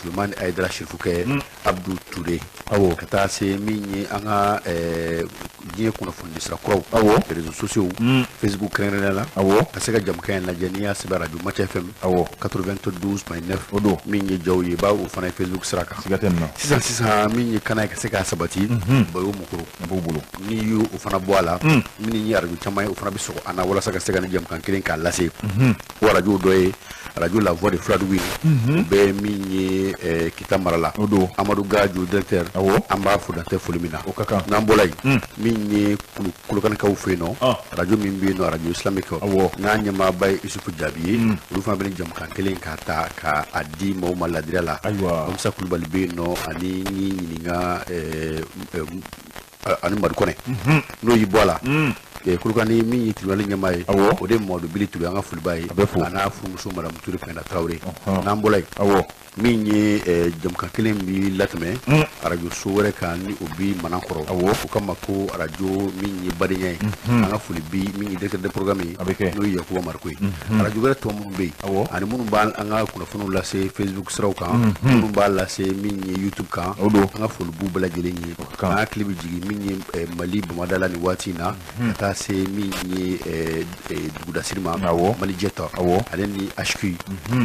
Sulemani Ayidara Sirifukɛ, Abdu Ture, awɔ, ka taa se min ye an ka diɲɛ kunnafoni sira kuraw, awɔ, réseaux sociaux, Facebook kɛrɛnkɛrɛnnenya la, awɔ, ka se ka jamukan in lajɛ n'i y'a sɛbɛn radio Match FM, awɔ, 92.9, o don, min ye jaw ye, i b'a o fana ye Facebook sira kan. Siga tɛ nin na. Sisan sisan, min ye kana ye ka se k'a sabati, Bayo Mukoro a b'u bolo. N'i y'o o fana bɔ a la, minnu ye arajo caman ye, o fana bɛ sɔgɔ an na walasa ka se ka ni jamukan kelen k'a lase. O arajo dɔ ye radio La Voix de Fuladugu ye, o bɛ min ye Kita mara la. O don. Amadu Gajo directeur, awɔ, an b'a fo dantɛ foli min na. O ka kan. N'an bɔra yen, min ye Kolokanikaw fɛ yen nɔ, arajo min bɛ yen nɔ, radio islamique, awɔ, n'a ɲɛmaaba ye Isufu Jaabi ye, olu fana bɛ ni jamukan kelen k'a ta k'a di maaw ma ladiriya la. Ayiwa. Musa Kulubali bɛ yen nɔ, ani ni ɲininka ani Madu Kɔnɛ, n'o y'i bɔ a la, Kolokani min ye tribunal ɲɛmaa ye, awɔ, o de ye Mamadu Bili Ture, an ka foliba ye. A bɛ fo. A n'a furumuso madame Ture Pɛnda Tarawele. N'an bɔra yen, awɔ, min ye jamukan kelen bi latɛmɛ arajo so wɛrɛ kan ni o bi Manankɔrɔ, awɔ, o kama ko arajo min ye badenya ye, an ka foli bi min ye directeur de programme ye, a bɛ kɛ, n'o ye Yakuba Mariko ye. Arajo wɛrɛ tɔ minnu bɛ yen, awɔ, ani minnu b'an an ka kunnafoniw lase Facebook siraw kan, minnu b'a lase min ye YouTube kan, o don, an ka foli b'u bɛɛ lajɛlen ye. Kan. An hakili bɛ jigin min ye Mali bamada la nin waati in na, ka taa se min ye dugudasiri ma, awɔ, Mali jɛta, awɔ, ale ni HQ,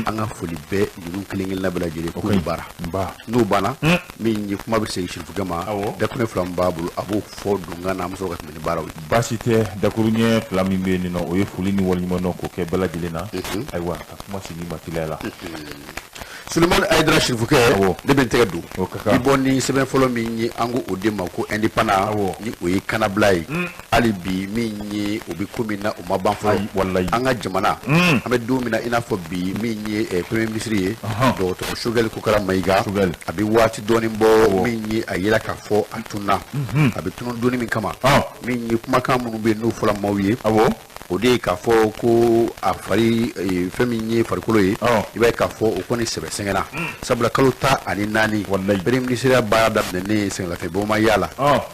an ka foli bɛɛ ninnu kelen kelenna bɛɛ lajɛlen k'u ni baara. Nba. N'o banna, min ye kuma bɛ segin Sirifukɛ ma, awɔ, dakunɛ fila min b'a bolo, a b'o fɔ donkan na, an bɛ sɔrɔ ka tɛmɛ ni baaraw ye. Baasi tɛ. Dakuru ɲɛ fila min bɛ yen nɔ, o ye foli ni waleɲuman dɔn k'o kɛ bɛɛ lajɛlen na. Ayiwa, ka kuma segin ma teliya la. Sulemani Ayidara Sirifukɛ, awɔ, ne bɛ n tɛgɛ don o ka kan. I bɔ ni sɛbɛn fɔlɔ min ye, an ko o de ma ko Indépendant, awɔ, ni o ye kanabila ye. Hali bi, min ye o bɛ ko min na, o ma ban fɔlɔ. Walayi. An ka jamana, an bɛ don min na i n'a fɔ bi, min ye premier ministre ye, dɔgɔtɔrɔ Sogɛli Kokala Mayiga, Sogɛli, a bɛ waati dɔɔni bɔ, min ye a yira k'a fɔ a tunna. A bɛ tunu donni min kama, min ye kumakan minnu bɛ yen n'o fɔra maaw ye, awɔ, o de ye k'a fɔ ko a fari fɛn min ye farikolo ye, i b'a ye k'a fɔ o kɔni sɛbɛ sɛgɛnna, sabula kalo 14, walayi, premier ministre baara daminɛnen, sɛgɛnlafiɲɛbɔ ma y'a la.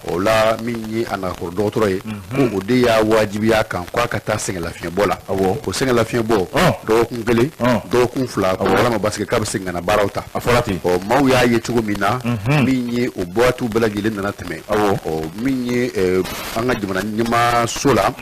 O la, min ye a nagakɔrɔ dɔgɔtɔrɔ ye, ko o de y'a wajibiya kan k'a ka taa sɛgɛnlafiɲɛbɔ la. Awɔ. O sɛgɛnlafiɲɛbɔ, dɔgɔkun kelen, dɔgɔkun 2, ko Ala ma basi kɛ k'a bɛ segin ka na baaraw ta. A fɔra ten. Ɔ, maaw y'a ye cogo min na, min ye o waatiw bɛɛ lajɛlen nana tɛmɛ. Awɔ. Ɔ, min ye an ka jamana ɲɛmaaso la,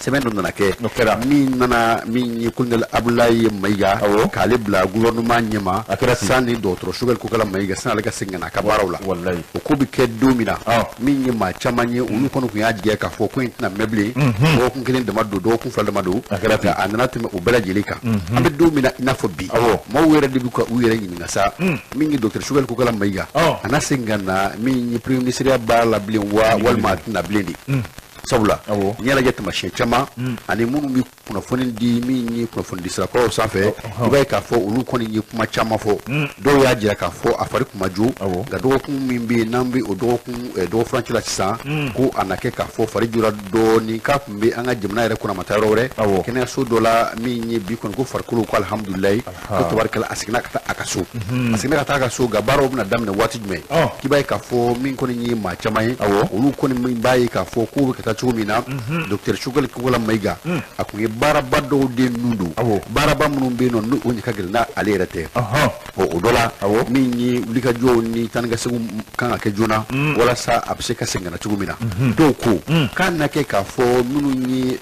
sɛbɛn dɔ nana kɛ. O kɛra. Min nana, min ye colonel Abulayi Mayiga, awɔ, k'ale bila gouvernement ɲɛma. A kɛra ten. Sanni dɔgɔtɔrɔ Sogɛli Kokala Mayiga, sanni ale ka segin ka na a ka baaraw la. Walayi. O ko bɛ kɛ don min na, min ye maa caman ye, olu kɔni tun y'a jigiya k'a fɔ ko in tɛna mɛn bilen, dɔgɔkun kelen dama don, dɔgɔkun 2 dama don. A kɛra ten. Nka a nana tɛmɛ o bɛɛ lajɛlen kan. An bɛ don min na i n'a fɔ bi, awɔ, maaw yɛrɛ de bɛ ka u yɛrɛ ɲininka sa, min ye docteur Sogɛli Kokala Mayiga, a na segin ka na min ye premier ministre baara la bilen wa, walima a tɛna bilen de? Sabula awɔ, n'i y'a lajɛ taamasiyɛn caman ani minnu bɛ kunnafoni di, min ye kunnafoni di sirakɔrɔw sanfɛ, i b'a ye k'a fɔ olu kɔni ye kuma caman fɔ. Dɔw y'a jira k'a fɔ a fari kun ma jo, nka dɔgɔkun min bɛ yen n'an bɛ o dɔgɔkun dɔgɔ furancɛ la sisan, ko a na kɛ k'a fɔ fari jora dɔɔni, k'a tun bɛ an ka jamana yɛrɛ kɔnɔ, a ma taa yɔrɔ wɛrɛ, kɛnɛyaso dɔ la. Min ye bi kɔni, ko farikolo ko alihamudulilayi, ko tabarikala, a seginna ka taa a ka so. A seginna ka taa a ka so, nka baaraw bɛna daminɛ waati jumɛn? K'i b'a ye k'a fɔ min kɔni ye maa caman ye, olu kɔni min b'a ye k'a fɔ k'o bɛ ka taa cogo min na, docteur Sogɛli Kokala Mayiga, a kun ye baaraba dɔw de nun don, baaraba minnu bɛ yen nɔ, n'o ɲɛ ka gɛlɛn n'ale yɛrɛ tɛ. Ɔ, o dɔ la, min ye wulikajɔw ni taa ni ka segin kan ka kɛ joona walasa a bɛ se ka segin ka na cogo min na. Dɔw ko k'a na kɛ k'a fɔ minnu ye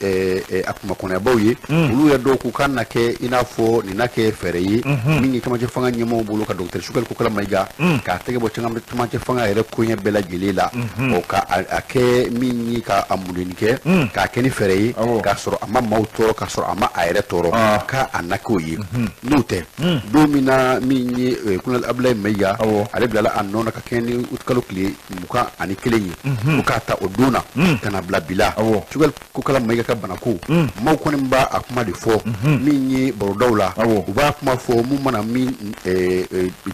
a kumakɔnɔyabaw ye, olu yɛrɛ dɔw ko k'a na kɛ i n'a fɔ nin na kɛ fɛɛrɛ ye min ye camancɛ fanga ɲɛmaaw bolo ka docteur Sogɛli Kokala Mayiga k'a tɛgɛ bɔ camancɛ fanga yɛrɛ koɲɛ bɛɛ lajɛlen la, ɔ, ka a kɛ min ye ka a mundenni kɛ, k'a kɛ ni fɛɛrɛ ye, k'a sɔrɔ a ma maaw tɔɔrɔ, k'a sɔrɔ a ma a yɛrɛ tɔɔrɔ, k'a a na k'o ye. N'o tɛ, don min na min ye colonel Abulayi Mayiga, ale bilala a nɔ na ka kɛɲɛ ni kalo tile 21 ye, ko k'a ta o don na ka na bila bi la, Sogɛli Kokala Mayiga ka banako, maaw kɔni b'a a kuma de fɔ min ye barodaw la. U b'a kuma fɔ, mun mana min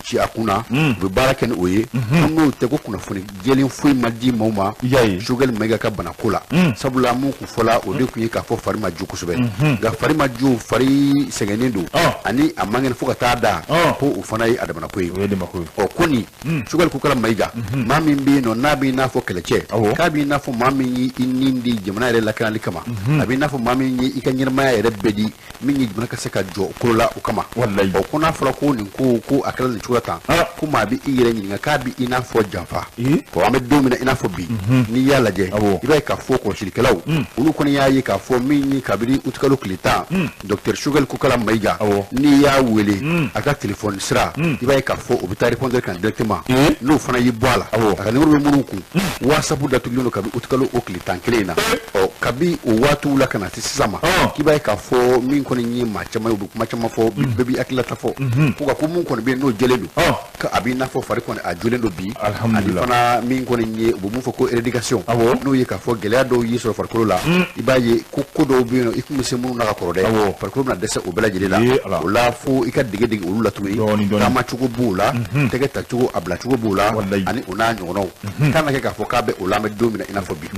ci a kun na, u bɛ baara kɛ ni o ye. Ko n'o tɛ, ko kunnafoni jɛlen foyi ma di maaw ma Sogɛli Mayiga ka banako la. bila. Sabula mun kun fɔla, o de kun ye k'a fɔ fari ma jo kosɛbɛ, nka fari ma jo, fari sɛgɛnnen don ani a man kɛnɛ fo ka taa da, ko o fana ye a damana ko ye. O ye dama ko ye. Ɔ, ko nin Choguel Kokalla Maïga, maa min bɛ yen nɔ n'a b'i n'a fɔ kɛlɛcɛ, k'a b'i n'a fɔ maa min y'i nin di jamana yɛrɛ lakanali kama, a b'i n'a fɔ maa min ye i ka ɲɛnamaya yɛrɛ bɛɛ di min ye jamana ka se ka jɔ kolo la o kama. Ɔ, ko n'a fɔra ko nin ko ko a kɛra nin cogo la tan, ko maa bɛ i yɛrɛ ɲininka k'a bɛ i n'a fɔ janfa. Ɔ, an bɛ don min na i n'a fɔ bi, n'i y'a lajɛ, i b'a ye k'a fɔ kɔlɔsilikɛlaw, olu kɔni y'a ye k'a fɔ min ye kabini utikalo tile 10, docteur Choguel Kokalla Maïga, n'i y'a wele a ka téléphone sira, i b'a ye k'a fɔ o bɛ taa répondeur kan directement. N'o fana y'i bɔ a la, a ka numéro bɛ minnu kun, WhatsApp datugulen don kabi utikalo o tile 11 in na. Ɔ, kabi o waatiw la ka na se sisan ma, k'i b'a ye k'a fɔ min kɔni ye maa caman ye, u bɛ kuma caman fɔ, bɛɛ b'i hakililata fɔ ko nka ko mun kɔni bɛ yen n'o jɛlen don, ka a b'i n'a fɔ fari kɔni a jolen don bi. Ani fana min kɔni ye u bɛ mun fɔ ko éradication, n'o ye k'a fɔ gɛlɛya dɔw y'i sɔrɔ farikolo la, i b'a ye ko ko dɔw bɛ yen nɔ i kun bɛ se minnu na ka kɔrɔ dɛ, farikolo bɛna dɛsɛ o bɛɛ lajɛlen la. O la fo i ka dege dege olu la tuguni, taamacogo b'o la, tɛgɛ tacogo a bilacogo b'o la, ani o n'a ɲɔgɔnnaw. K'a na kɛ k'a fɔ k'a bɛ o la an bɛ don min na i n'a fɔ bi.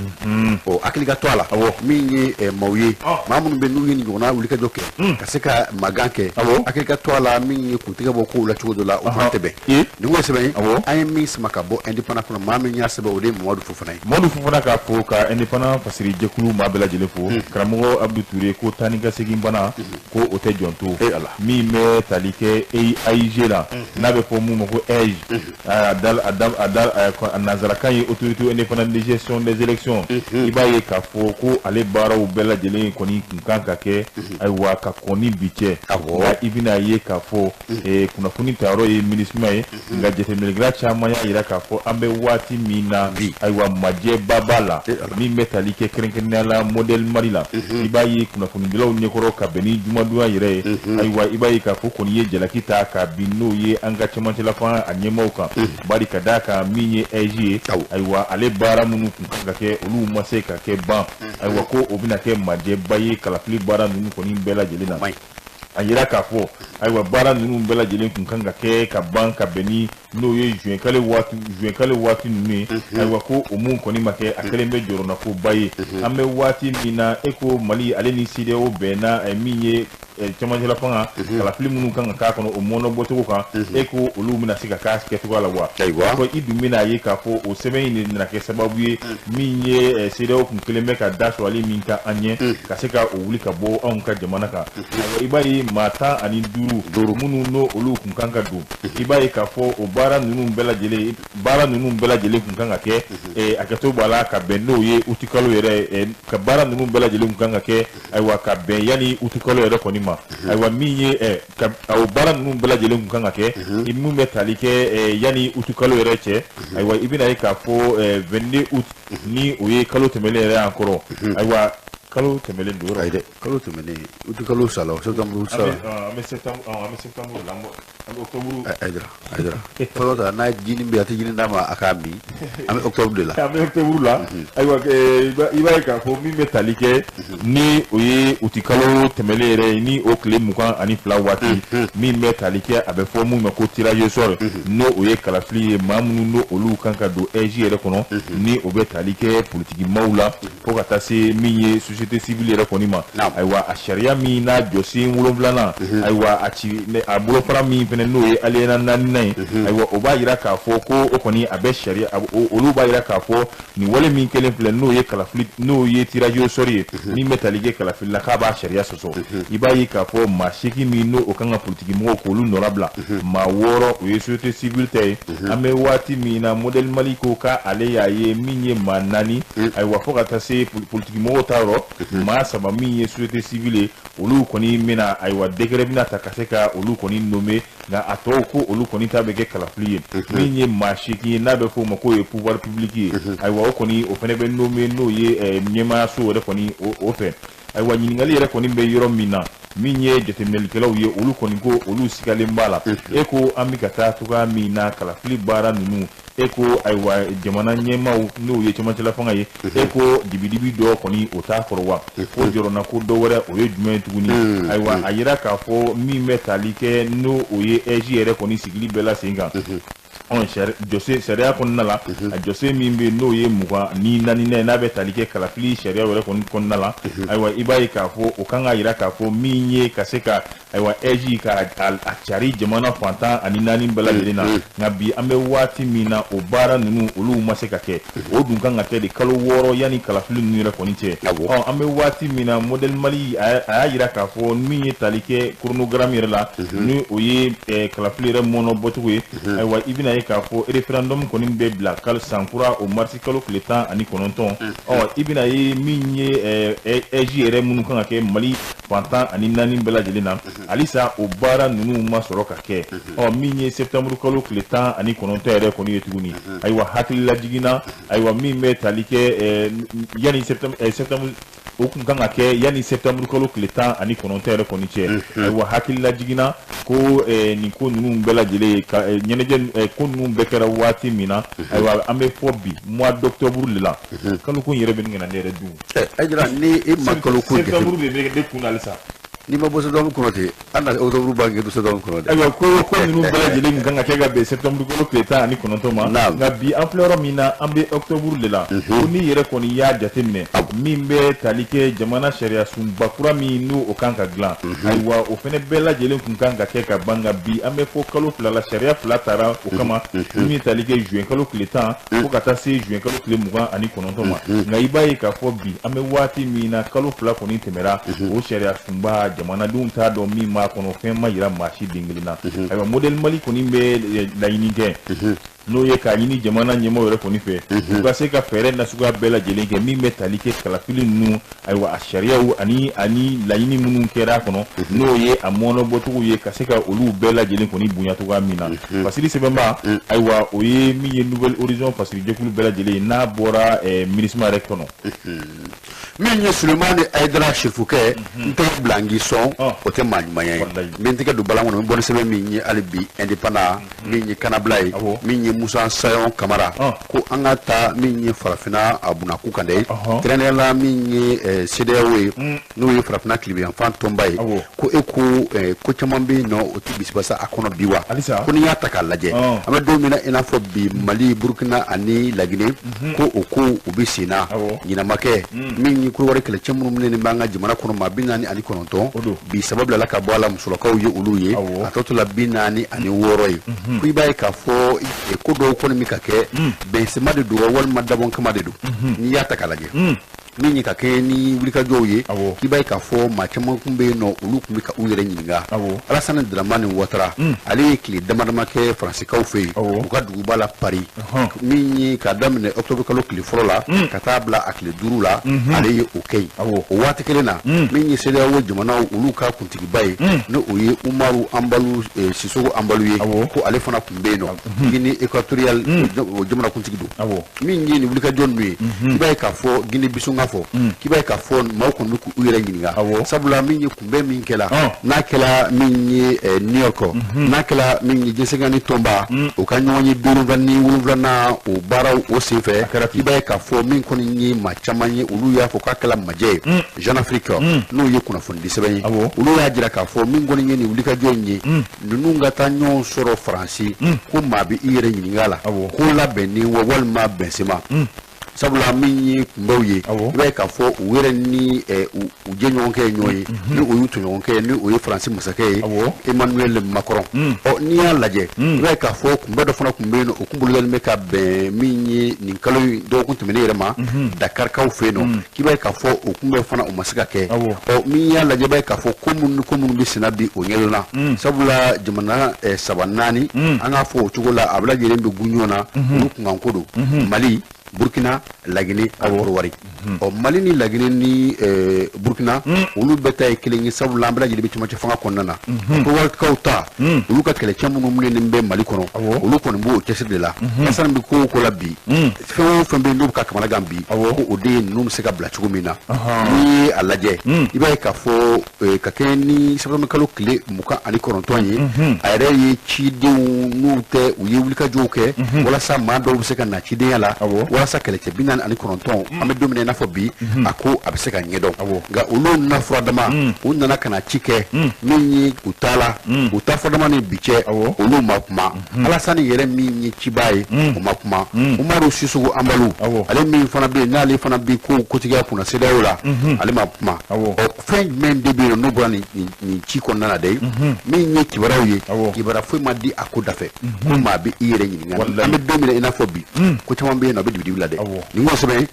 Ɔ, hakili ka to a la, min ye maaw ye, maa minnu bɛ n'u ye nin ɲɔgɔnna wulikajɔ kɛ ka se ka magan kɛ, hakili ka to a la min ye kuntigɛ bɔ kow la cogo dɔ la, o fana tɛ bɛn. Nin ko sɛbɛn an ye min sama ka bɔ Indépendant kɔnɔ, maa min y'a sɛbɛn, o de ye Mamadu Fofana ye. Mamadu Fofana k'a fo, ka Indépendant fasiri jɛkulu maa bɛɛ lajɛlen fo. Karamɔgɔ Abdou Touré ko taa ni ka segin bana, ko o tɛ jɔn to. Min bɛ tali kɛ AIG la, n'a bɛ fɔ mun ma ko AIGE, a da a da a da a nanzarakan ye Autorité indépendante de gestion des élections, i b'a ye k'a fɔ ko ale baaraw bɛɛ lajɛlen kɔni kun kan ka kɛ, ayiwa, ka kɔn ni bi cɛ. Nka i bɛna ye k'a fɔ kunnafoni tayɔrɔ ye MINUSMA ye, nka jateminɛkɛla caman y'a jira k'a fɔ an bɛ waati min na bi, ayiwa, majɛba b'a la min bɛ tali kɛ kɛrɛnkɛrɛnnenya la Modèle Mali la. I b'a ye kunnafonidilaw ɲɛkɔrɔ ka bɛn ni jumadonya yɛrɛ ye, ayiwa, i b'a ye k'a fɔ kɔni ye jalaki ta ka bin n'o ye an ka cɛmancɛla fanga a ɲɛmaaw kan, bari ka d'a kan min ye AIGE ye, ayiwa, ale baara minnu kun kan ka kɛ, olu ma se ka kɛ ban. Ayiwa, ko o bɛna kɛ majɛba ye kalafili baara ninnu kɔni bɛɛ lajɛlen na. A yira k'a fɔ, ayiwa, baara ninnu bɛɛ lajɛlen kun kan ka kɛ ka ban ka bɛn ni n'o ye juin kalo waati ninnu ye. Ayiwa, ko o mun kɔni ma kɛ, a kɛlen bɛ jɔrɔnakoba ye an bɛ waati min na. E ko Mali ale ni CEDEAO bɛnna min ye cɛmancɛla fanga kalafili minnu kan ka k'a kɔnɔ, o mɔnɔ bɔcogo kan, e ko olu bɛna se ka k'a kɛcogoya la wa? Ko i dun bɛna ye k'a fɔ o sɛbɛn in de nana kɛ sababu ye min ye CEDEAO kun kelen bɛ ka da sɔrɔli min kan an ɲɛ ka se ka o wuli ka bɔ anw ka jamana kan. Ayiwa, i b'a ye maa 15 minnu n'o olu kun kan ka don, i b'a ye k'a fɔ o baara ninnu bɛɛ lajɛlen kun kan ka kɛ, a kɛto b'a la ka bɛn n'o ye utikalo yɛrɛ, ka baara ninnu bɛɛ lajɛlen kun kan ka kɛ, ayiwa, ka bɛn yanni utikalo yɛrɛ kɔni ma. Ayiwa, min ye ka o baara ninnu bɛɛ lajɛlen kun kan ka kɛ min bɛ tali kɛ yanni utikalo yɛrɛ cɛ, ayiwa, i bɛna ye k'a fɔ 22 août, ni o ye kalo tɛmɛnen yɛrɛ y'an kɔrɔ, ayiwa, kalo tɛmɛnen don. Ayi dɛ, kalo tɛmɛnen, utikalo sala, septembre sala. An bɛ septembre la, an bɛ octobre. Ayidara, Ayidara, fɔlɔ ta n'a ye jinin bɛ, a tɛ jinin d'a ma a k'a min, an bɛ octobre de la. An bɛ octobre la. Ayiwa, i b'a ye k'a fɔ min bɛ tali kɛ ni o ye utikalo tɛmɛnen yɛrɛ ye, ni o tile 22 waati, min bɛ tali kɛ a bɛ fɔ mun ma ko tirage au sort, n'o o ye kalafili ye, maa minnu n'o olu kan ka don AIGE yɛrɛ kɔnɔ, ni o bɛ tali kɛ politiki maaw la fo ka taa se min ye société civile yɛrɛ kɔni ma. Ayiwa, a sariya min n'a jɔsen wolonfilanan, ayiwa, a ci a bolofara min fɛnɛ n'o ye alinéa naaninan ye, ayiwa, o b'a yira k'a fɔ ko o kɔni a bɛ sariya, olu b'a yira k'a fɔ nin wale min kɛlen filɛ, n'o ye kalafili, n'o ye tirage au sort ye min bɛ tali kɛ kalafili la, k'a b'a sariya sɔsɔ. I b'a ye k'a fɔ maa 8 min n'o o kan ka politiki mɔgɔw k'olu nɔrabila, maa 6 o ye société civile ta ye. An bɛ waati min na, Modèle Mali ko k'ale y'a ye min ye maa 4, ayiwa, fo ka taa se politiki mɔgɔw ta yɔrɔ, maa 3 min ye société civile ye, olu kɔni bɛna, ayiwa, décret bɛna ta ka se ka olu kɔni nommer, nka a tɔw ko olu kɔni ta bɛ kɛ kalafili ye. Min ye maa 8 ye n'a bɛ f'o ma k'o ye pouvoir public ye, ayiwa, o kɔni o fana bɛ nommer n'o ye ɲɛmaayaso yɛrɛ kɔni o fɛ. Ayiwa, ɲininkali yɛrɛ kɔni bɛ yɔrɔ min na, min ye jateminɛlikɛlaw ye, olu kɔni ko olu sigalen b'a la. E ko an bɛ ka taa cogoya min na kalafili baara ninnu, e ko ayiwa, jamana ɲɛmaaw n'o ye cɛmancɛla fanga ye, e ko dibidibi dɔ kɔni o t'a kɔrɔ wa? Ko jɔrɔna ko dɔ wɛrɛ, o ye jumɛn ye tuguni? Ayiwa, a yira k'a fɔ min bɛ tali kɛ n'o o ye AIGE yɛrɛ kɔni sigili bɛɛ la sen kan. Sariya kɔnɔna la a jɔsen min bɛ n'o ye 24 ye n'a bɛ tali kɛ kalafili sariya yɛrɛ kɔni kɔnɔna la ayiwa i b'a ye k'a fɔ o kan ka jira k'a fɔ min ye ka se ka ayiwa AIGE ka a cari jamana fan 14 bɛɛ lajɛlen na nka bi an bɛ waati min na o baara ninnu olu ma se ka kɛ o dun kan ka kɛ de kalo 6 yanni kalafili ninnu yɛrɛ kɔni cɛ an bɛ waati min na modèle Mali a y'a jira k'a fɔ min ye tali kɛ chronogramme yɛrɛ la ni o ye kalafili yɛrɛ mɔnɔ bɔcogo ye ayiwa i bɛna ye k'a fɔ référendum kɔni bɛ bila kalo sankura o marisi kalo tile 19 i bɛna ye min ye AIGE yɛrɛ minnu kan ka kɛ Mali fan 14 bɛɛ lajɛlen na halisa o baara ninnu ma sɔrɔ ka kɛ min ye septembre kalo tile 19 yɛrɛ kɔni ye tuguni ayiwa hakililajigin ayiwa min bɛ tali kɛ yanni septembre o kun kan ka kɛ yanni septembre kalo tile 19 yɛrɛ kɔni cɛ ayiwa hakililajigin ko nin ko ninnu bɛɛ lajɛlen ka ɲɛnajɛ ko ninnu bɛɛ kɛra waati min na ayiwa an bɛ fɔ bi mois d'octobre de la kalo ko in yɛrɛ bɛ nin ka na ne yɛrɛ dun Aïdara ni e ma kalo ko septembre de bɛ ne kun halisa n'i ma bɔ septembre kɔnɔ ten an na octobre b'an kɛ septembre kɔnɔ dɛ ayiwa ko ninnu bɛɛ lajɛlen kun kan ka kɛ ka bɛn septembre kalo tile 19 ma nka bi an filɛ yɔrɔ min na an bɛ octobre de la ko n'i yɛrɛ kɔni y'a jateminɛ min bɛ tali kɛ jamana sariya sunba kura min n'o o kan ka dilan ayiwa o fana bɛɛ lajɛlen kun kan ka kɛ ka ban nka bi an bɛ fɔ kalo 2 la sariya 2 taara o kama min ye tali kɛ juin kalo tile 10 fo ka taa se juin kalo tile 29 ma nka i b'a ye k'a fɔ bi an bɛ waati min na kalo 2 kɔni tɛmɛra o sariya sunba jamanadenw t'a dɔn min b'a kɔnɔ fɛn ma yira maa si den kelen na ayiwa modèle Mali kɔni bɛ laɲini kɛ n'o ye k'a ɲini jamana ɲɛmaaw yɛrɛ kɔni fɛ u ka se ka fɛɛrɛ nasuguya bɛɛ lajɛlen kɛ min bɛ tali kɛ kalafili ninnu ayiwa a sariyaw ani laɲini minnu kɛra a kɔnɔ n'o ye a mɔnɔbɔcogo ye ka se ka olu bɛɛ lajɛlen kɔni bonya cogoya min na fasiri sɛbɛnba ayiwa o ye min ye Nouvel Horizon fasiri jɛkulu bɛɛ lajɛlen ye n'a bɔra MINUSMA yɛrɛ kɔnɔ min ye Sulemani Aïdara Sirifukɛ n tɛgɛ bila n k'i sɔn o tɛ maa ɲumanya ye n bɛ n tɛgɛ don balan kɔnɔ n bɛ bɔ ni sɛbɛn min ye hali bi indépendant min ye kanabila ye min ye Musa Sayon Kamara ko an ka taa min ye farafinna a bunakun kan dɛ kɛrɛnkɛrɛnnenya la min ye CEDEAO ye n'o ye farafinna tilebinyanfan tɔnba ye ko e ko ko caman bɛ yen nɔ o tɛ bisibasa a kɔnɔ bi wa ko n'i y'a ta k'a lajɛ an bɛ don min na i n'a fɔ bi Mali Burukina ani Laginɛ ko o ko u bɛ sen na ɲinan ma kɛ min ye Kɔdiwari kɛlɛcɛ minnu minɛnen b'an ka jamana kɔnɔ maa 49 bi 3 bilala ka bɔ a la musolakaw ye olu ye a tɔ tora 46 ye ko i b'a ye k'a fɔ ko dɔw kɔni bɛ ka kɛ bɛnsema de don walima dabɔn kama de don n'i y'a ta k'a lajɛ min ye ka kɛ ni wulikajɔw ye k'i b'a ye k'a fɔ maa caman kun bɛ yen nɔ olu tun bɛ ka u yɛrɛ ɲininka Alassane Dramane Ouattara ale ye tile dama dama kɛ Faransikaw fɛ yen u ka duguba la Paris min ye k'a daminɛ octobre kalo tile fɔlɔ la ka taa bila a tile 5 la ale ye o kɛ yen o waati kelen na min ye CEDEAO jamanaw olu ka kuntigiba ye ni o ye Umaru Anbalu Sisoko Anbalu ye ko ale fana tun bɛ yen nɔ Guinée équatoriale o jamanakuntigi don min ye nin wulikajɔ ninnu ye i b'a ye k'a fɔ Guinée Bissau ka fɔ k'i b'a ye k'a fɔ maaw kɔni bɛ k'u yɛrɛ ɲininka sabula min ye kunbɛn min kɛla n'a kɛla min ye New York n'a kɛla min ye diɲɛsenkani tɔnba o ka ɲɔgɔn ye 57nan o baaraw o senfɛ i b'a ye k'a fɔ min kɔni ye maa caman ye olu y'a fɔ k'a kɛla majɛ ye Jeune Afrique n'o ye kunnafonidi sɛbɛn ye olu y'a jira k'a fɔ min kɔni ye nin wulikajɔ in ye ninnu ka taa ɲɔgɔn sɔrɔ Faransi ko maa bɛ i yɛrɛ ɲininka la ko labɛnnen wa walima bɛnsema sabula min ye kunbɛnw ye i b'a ye k'a fɔ u yɛrɛ ni u jɛɲɔgɔnkɛ ye ɲɔgɔn ye ni o y'u tɔɲɔgɔnkɛ ye ni o ye Faransi masakɛ ye Emmanuel Macron ɔ n'i y'a lajɛ i b'a ye k'a fɔ kunbɛn dɔ fana tun bɛ yen nɔ o kun bolodalen bɛ ka bɛn min ye nin kalo in dɔgɔkun tɛmɛnen yɛrɛ ma Dakarikaw fɛ yen nɔ k'i b'a ye k'a fɔ o kunbɛn fana o ma se ka kɛ ɔ min y'a lajɛ i b'a ye k'a fɔ ko minnu ni ko minnu bɛ senna bi o ɲɛdɔnna sabula jamana 3 4 an k'a fɔ o cogo la a bɛɛ lajɛlen bɛ gun ɲɔgɔn na olu kunkanko don Mali Burkina Laginɛ ani Kɔdiwari ɔ Mali ni Laginɛ ni Burkina olu bɛɛ ta ye kelen ye sabula an bɛɛ lajɛlen bɛ cɛmancɛ fanga kɔnɔna na Kɔdiwarikaw ta olu ka kɛlɛcɛ minnu minɛnen bɛ Mali kɔnɔ olu kɔni b'o cɛsiri de la Alassane bɛ ko o ko la bi fɛn o fɛn bɛ yen n'u bɛ ka kamanagan bi ko o de ye ninnu bɛ se ka bila cogo min na n'i ye a lajɛ i b'a ye k'a fɔ ka kɛɲɛ ni septembre kalo tile 29 ye a yɛrɛ ye cidenw n'u tɛ u ye wulikajɔw kɛ walasa maa dɔw bɛ se ka na cidenya la walima Walasa kɛlɛcɛ 49 an bɛ don min na i n'a fɔ bi, a ko a bɛ se ka ɲɛdɔn. Nka olu na furadama, u nana ka na ci kɛ min ye, u taala u ta furadama ni bi cɛ, olu ma kuma. Alasani yɛrɛ min ye cibaa ye, o ma kuma. Umaru Sisoko Anbalu, ale min fana bɛ yen, n'ale fana bɛ ko kotigiya kunna CEDEAO la, ale ma kuma. Ɔ, fɛn jumɛn de bɛ yen n'o bɔra nin ci kɔnɔna na dɛ? Min ye kibaruyaw ye, kibaruya foyi ma di a ko dafɛ, ko maa bɛ i yɛrɛ ɲininka. An bɛ don min na i n'a fɔ bi, ko caman bɛ yen nɔ, a bɛ dibidibi la dɛ. Nin ko sɛbɛn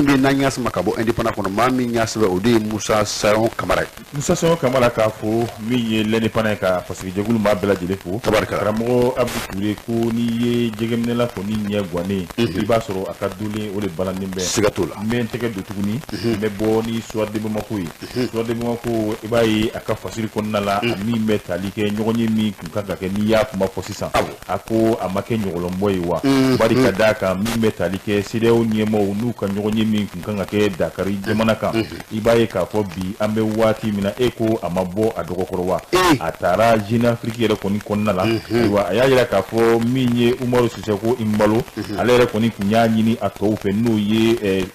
bɛ yen n'an y'a sama ka bɔ Indépendant kɔnɔ, maa min y'a sɛbɛn, o de ye Musa Sayon Kamara ye. Musa Sayon Kamara k'a fɔ min ye l'Indépendant ye, ka fasigi jɛkulu maa bɛɛ lajɛlen fo. Tabarikala. Karamɔgɔ Abu Ture, ko n'i ye jɛgɛminɛla kɔni ɲɛ gannen, i b'a sɔrɔ a ka dulen o de balannen bɛ. Siga t'o la. N bɛ n tɛgɛ don tuguni, n bɛ bɔ ni Soir de Bamako ye. Soir de Bamako, i b'a ye a ka fasiri kɔnɔna la, a min bɛ tali kɛ ɲɔgɔn ye min kun kan ka kɛ, n'i y'a kuma fɔ sisan, a ko a ma kɛ ɲɔgɔlɔnbɔ ye wa? Bari ka d'a kan, min bɛ tali kɛ CEDEAO ɲɛmaaw n'u ka ɲɔgɔn ye min kun kan ka kɛ Dakari jamana kan, i b'a ye k'a fɔ bi an bɛ waati min na, e ko a ma bɔ a dɔgɔkɔrɔ wa? A taara Jeune Afrique yɛrɛ kɔni kɔnɔna la. Ayiwa, a y'a yira k'a fɔ min ye Umaru Sisoko Imbalo, ale yɛrɛ kɔni kun y'a ɲini a tɔw fɛ, n'o ye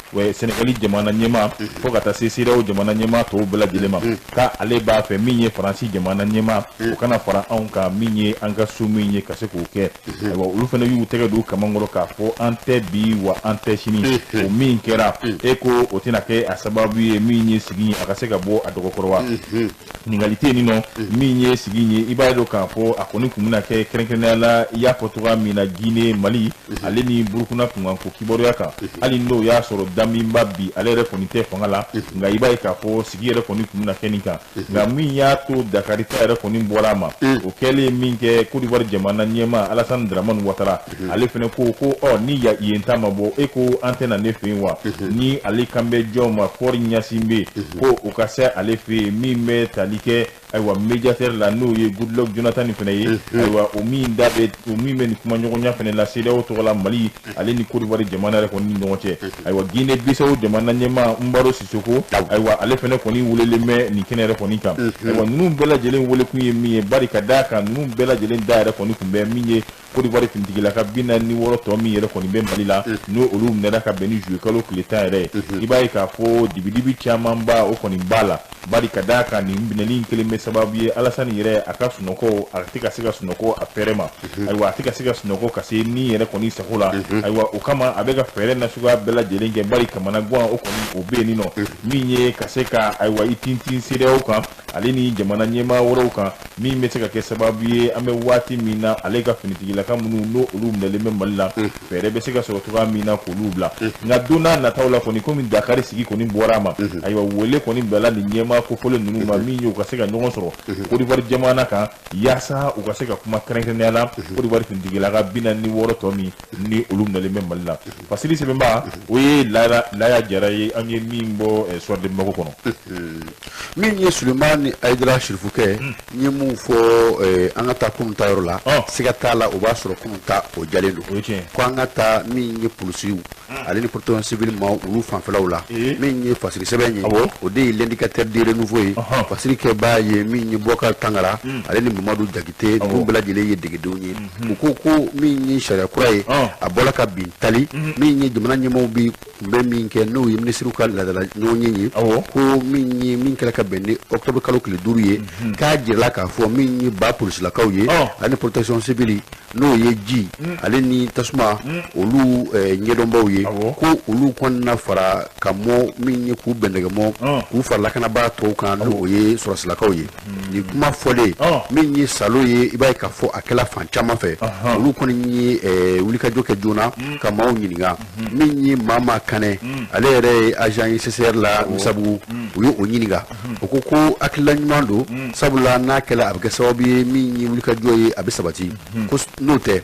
Sɛnɛgali jamana ɲɛmaa, fo ka taa se CEDEAO jamana ɲɛmaa tɔw bɛɛ lajɛlen ma, k'ale b'a fɛ min ye Faransi jamana ɲɛmaa, o kana fara anw kan, min ye an ka so min ye ka se k'o kɛ. Ayiwa, olu fana y'u tɛgɛ don kamankɔrɔ k'a fɔ an tɛ bi wa an tɛ sini. O min kɛra, e ko o tɛna kɛ a sababu ye min ye sigi a ka se ka bɔ a dɔgɔkɔrɔ wa? Ɲininkali tɛ yen nɔ. Min ye sigi ye, i b'a dɔn k'a fɔ a kɔni kun bɛna kɛ kɛrɛnkɛrɛnnenya la, i y'a fɔ cogoya min na, Guinée, Mali ale ni Burukina kunkanko kibaruya kan, hali n'o y'a sɔrɔ Damiba bi ale yɛrɛ kɔni tɛ fanga la, nka i b'a ye k'a fɔ sigi yɛrɛ kɔni kun bɛna kɛ nin kan. Nka min y'a to Dakari ta yɛrɛ kɔni bɔra a ma, o kɛlen min kɛ, Côte d'Ivoire jamana ɲɛmaa Alassane Dramane Ouattara, ale fana ko ko ɔ, ni yen ta ma bɔ, e ko an tɛna ne fɛ yen wa? Ni ale kan bɛ jɔn ma, Faure Gnassingbé, ko o ka se ale fɛ yen, min bɛ tali kɛ, ayiwa, médiateur la, n'o ye Goodluck Jonathan fana ye. Ayiwa, o min da bɛ, o min bɛ nin kumaɲɔgɔnya fana la CEDEAO tɔgɔ la, Mali ale ni Côte d'Ivoire jamana yɛrɛ kɔni ni ɲɔgɔn cɛ. Ayiwa, Guinée Bissau jamana ɲɛmaa Umaru Sisoko, ayiwa, ale fana kɔni welelen bɛ nin kɛnɛ yɛrɛ kɔni kan. Ayiwa, ninnu bɛɛ lajɛlen welekun ye min ye, bari ka d'a kan ninnu bɛɛ lajɛlen da yɛrɛ kɔni tun bɛ min ye Côte d'Ivoire finitigilaka 46 tɔ min yɛrɛ kɔni bɛ Mali la, n'o olu minɛra ka bɛn ni juillet kalo tile 10 yɛrɛ ye. I b'a ye k'a fɔ dibidibi camanba o kɔni b'a la, bari ka d'a kan nin minɛli in kelen bɛ sababu ye Alasani yɛrɛ a ka sunɔgɔ, a tɛ ka se ka sunɔgɔ a fɛrɛ ma. Ayiwa, a tɛ ka se ka sunɔgɔ ka se ni yɛrɛ kɔni sago la. Ayiwa, o kama a bɛ ka fɛɛrɛ nasuguya bɛɛ lajɛlen kɛ, bari kamanagan o kɔni o bɛ yen nɔ, min ye ka se ka, ayiwa, i tintin CEDEAO kan ale ni jamana ɲɛmaa wɛrɛw kan, min bɛ se ka kɛ sababu ye an bɛ waati min na, ale ka finitigilaka minnu n'o olu minɛlen bɛ Mali la, fɛɛrɛ bɛ se ka sɔrɔ cogoya min na k'olu bila. Nka don n'a nataw la kɔni, komi Dakari sigi kɔni bɔra a ma, ayiwa, wele kɔni bilala nin ɲɛmaa kofɔlen ninnu ma, min ye u ka se ka ɲɔgɔn sɔrɔ Côte d'Ivoire jamana kan, yaasa u ka se ka kuma kɛrɛnkɛrɛnnenya la Côte d'Ivoire finitigilaka 46 tɔ min ni olu minɛlen bɛ Mali la. Fasiri sɛbɛnba, o ye Laya Jara ye, an ye min bɔ Soir de Bamako kɔnɔ. Min ye Sulemani Hayidara Sirifukɛ, n ye mun fɔ, an ka taa kunun ta yɔrɔ la, siga t'a la, o b'a sɔrɔ kunun ta o jalen don. Ko an ka taa min ye polisiw ale ni protection civile maaw olu fanfɛlaw la, min ye fasiri sɛbɛn ye, o de ye L'Indicateur du Renouveau ye. Fasiri kɛbaa ye min ye Bɔkari Tangara ale ni Mamadu Jakite, ninnu bɛɛ lajɛlen ye degedenw ye. U ko ko min ye sariya kura ye, a bɔla ka bin tali min ye jamana ɲɛmaaw bi kunbɛn min kɛ, n'o ye minisiriw ka laadala ɲɔgɔnye ye, ko min ye min kɛra ka bɛn ni octobre kalo tile 5 ye, k'a jirala k'a fɔ min ye ba polisilakaw ye ale ni protection civile, n'o ye ji ale ni tasuma olu ɲɛdɔnbaw ye, ko olu kɔni na fara ka mɔ min ye k'u bɛndɛgɛmɔ k'u fara lakanabaa tɔw kan, n'o ye sɔrɔsilakaw ye. Nin kuma fɔlen min ye salo ye, i b'a ye k'a fɔ a kɛla fan caman fɛ, olu kɔni ye wulikajɔ kɛ joona ka maaw ɲininka. Min ye maa Kanɛ, ale yɛrɛ ye agent ye CCR la Misabugu, u ye o ɲininka, o ko ko hakilila ɲuman don, sabula n'a kɛla a bɛ kɛ sababu ye min ye wulikajɔ ye a bɛ sabati, ko n'o tɛ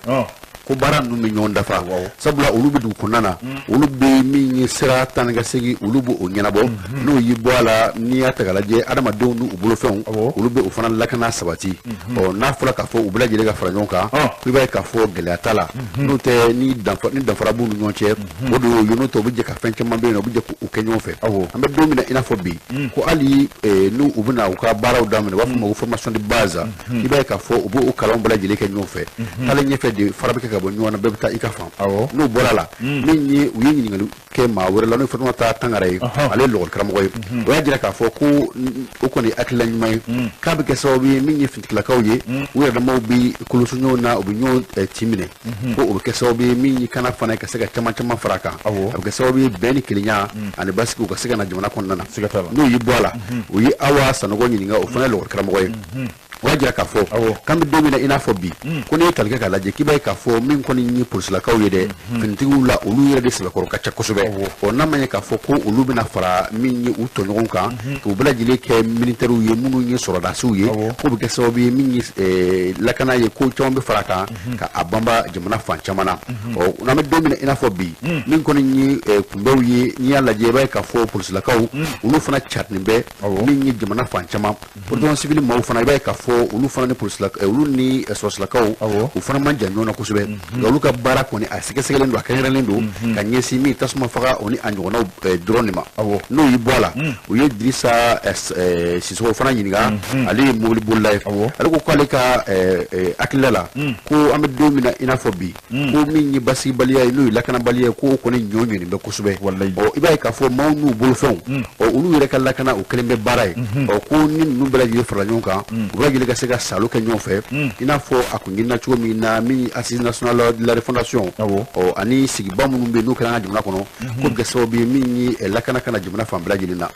ko baara ninnu bɛ ɲɔgɔn dafa, sabula olu bɛ dugu kɔnɔna na, olu bɛ min ye sira tan ni ka segin, olu b'o ɲɛnabɔ, n'o y'i bɔ a la, n'i y'a ta k'a lajɛ, adamadenw n'u bolofɛnw, olu bɛ o fana lakana sabati. Ɔ, n'a fɔra k'a fɔ u bɛɛ lajɛlen ka fara ɲɔgɔn kan, i b'a ye k'a fɔ gɛlɛya t'a la. N'o tɛ, ni danfara b'u ni ɲɔgɔn cɛ, o de y'o ye. N'o tɛ, u bɛ jɛ ka fɛn caman bɛ yen nɔ, u bɛ jɛ k'o kɛ ɲɔgɔn fɛ. An bɛ don min na i n'a fɔ bi, ko hali n'u u bɛna u ka baaraw daminɛ, u b'a fɔ o ma ko formation de base, i b'a ye k'a fɔ u b'o kalanw bɛɛ lajɛlen kɛ ɲɔgɔn fɛ. Taalen ɲɛfɛ de fara bɛ kɛ. ka bɔ ɲɔgɔn na, bɛɛ bɛ taa i ka fan. N'o bɔra la, min ye u ye ɲininkali kɛ maa wɛrɛ la, n'o ye Fatumata Tangara ye, ale ye lɔgɔli karamɔgɔ ye. O y'a jira k'a fɔ ko o kɔni ye hakilila ɲuman ye, k'a bɛ kɛ sababu ye min ye finitigilakaw ye, u yɛrɛ damaw bɛ koloso ɲɔgɔn na, u bɛ ɲɔgɔn ci minɛ, ko o bɛ kɛ sababu ye min ye kana fana ka se ka caman caman fara a kan. A bɛ kɛ sababu ye bɛn ni kelenya ani basigi u ka se ka na jamana kɔnɔna na. N'o y'i bɔ a la, u ye Awa Sanogo ɲininka, o fana ye lɔgɔli karamɔgɔ ye. O y'a jira k'a fɔ k'an bɛ don min na i n'a fɔ bi, ko n'i ye tali kɛ k'a lajɛ, k'i b'a ye k'a fɔ min kɔni ye polisilakaw ye dɛ, finitigiw la, olu yɛrɛ de sɛbɛkɔrɔ ka ca kosɛbɛ. Ɔ n'a ma ɲɛ k'a fɔ ko olu bɛna fara min ye u tɔɲɔgɔnw kan, k'u bɛɛ lajɛlen kɛ militaires ye minnu ye sɔrɔdasiw ye, k'o bɛ kɛ sababu ye min ye lakana ye, ko caman bɛ fara a kan ka a banba jamana fan caman na. Ɔ n'an bɛ don min na i n'a fɔ bi, min kɔni ye kunbɛnw ye, n'i y'a lajɛ, i b'a ye k'a fɔ polisilakaw olu fana carinen bɛ min ye jamana fan caman. Protection civile maaw fana, i b'a ye k'a fɔ olu fana ni polisilakaw, olu ni sɔrɔsilakaw, u fana man jan ɲɔgɔn na kosɛbɛ. Nka olu ka baara kɔni a sɛgɛsɛgɛlen don, a kɛrɛnkɛrɛnlen don ka ɲɛsin min tasuma faga o ni a ɲɔgɔnnaw dɔrɔn de ma. N'o y'i bɔ a la, u ye Dirisa Sisoko fana ɲininka, ale ye mobili bolila ye. Ale ko k'ale ka hakilila la, ko an bɛ don min na i n'a fɔ bi, ko min ye basigibaliya ye, n'o ye lakanabaliya ye, ko kɔni ɲɔ ɲɔni bɛ kosɛbɛ. Ɔ i b'a ye k'a fɔ maaw n'u bolofɛnw, ɔ olu yɛrɛ ka lakana o kelen bɛ baara ye. Ɔ ko ni ninnu bɛɛ lajɛlen farala ɲɔgɔn kan, u bɛɛ lajɛlen ka se ka salo kɛ ɲɔgɔn fɛ, i n'a fɔ a kun ɲinina cogo min na min Assise nationale de la refondation, ɔ ani sigiba minnu bɛ yen n'o kɛra an ka jamana kɔnɔ, k'o bɛ kɛ sababu ye min ye lakana ka na jamana fan bɛɛ lajɛlen na.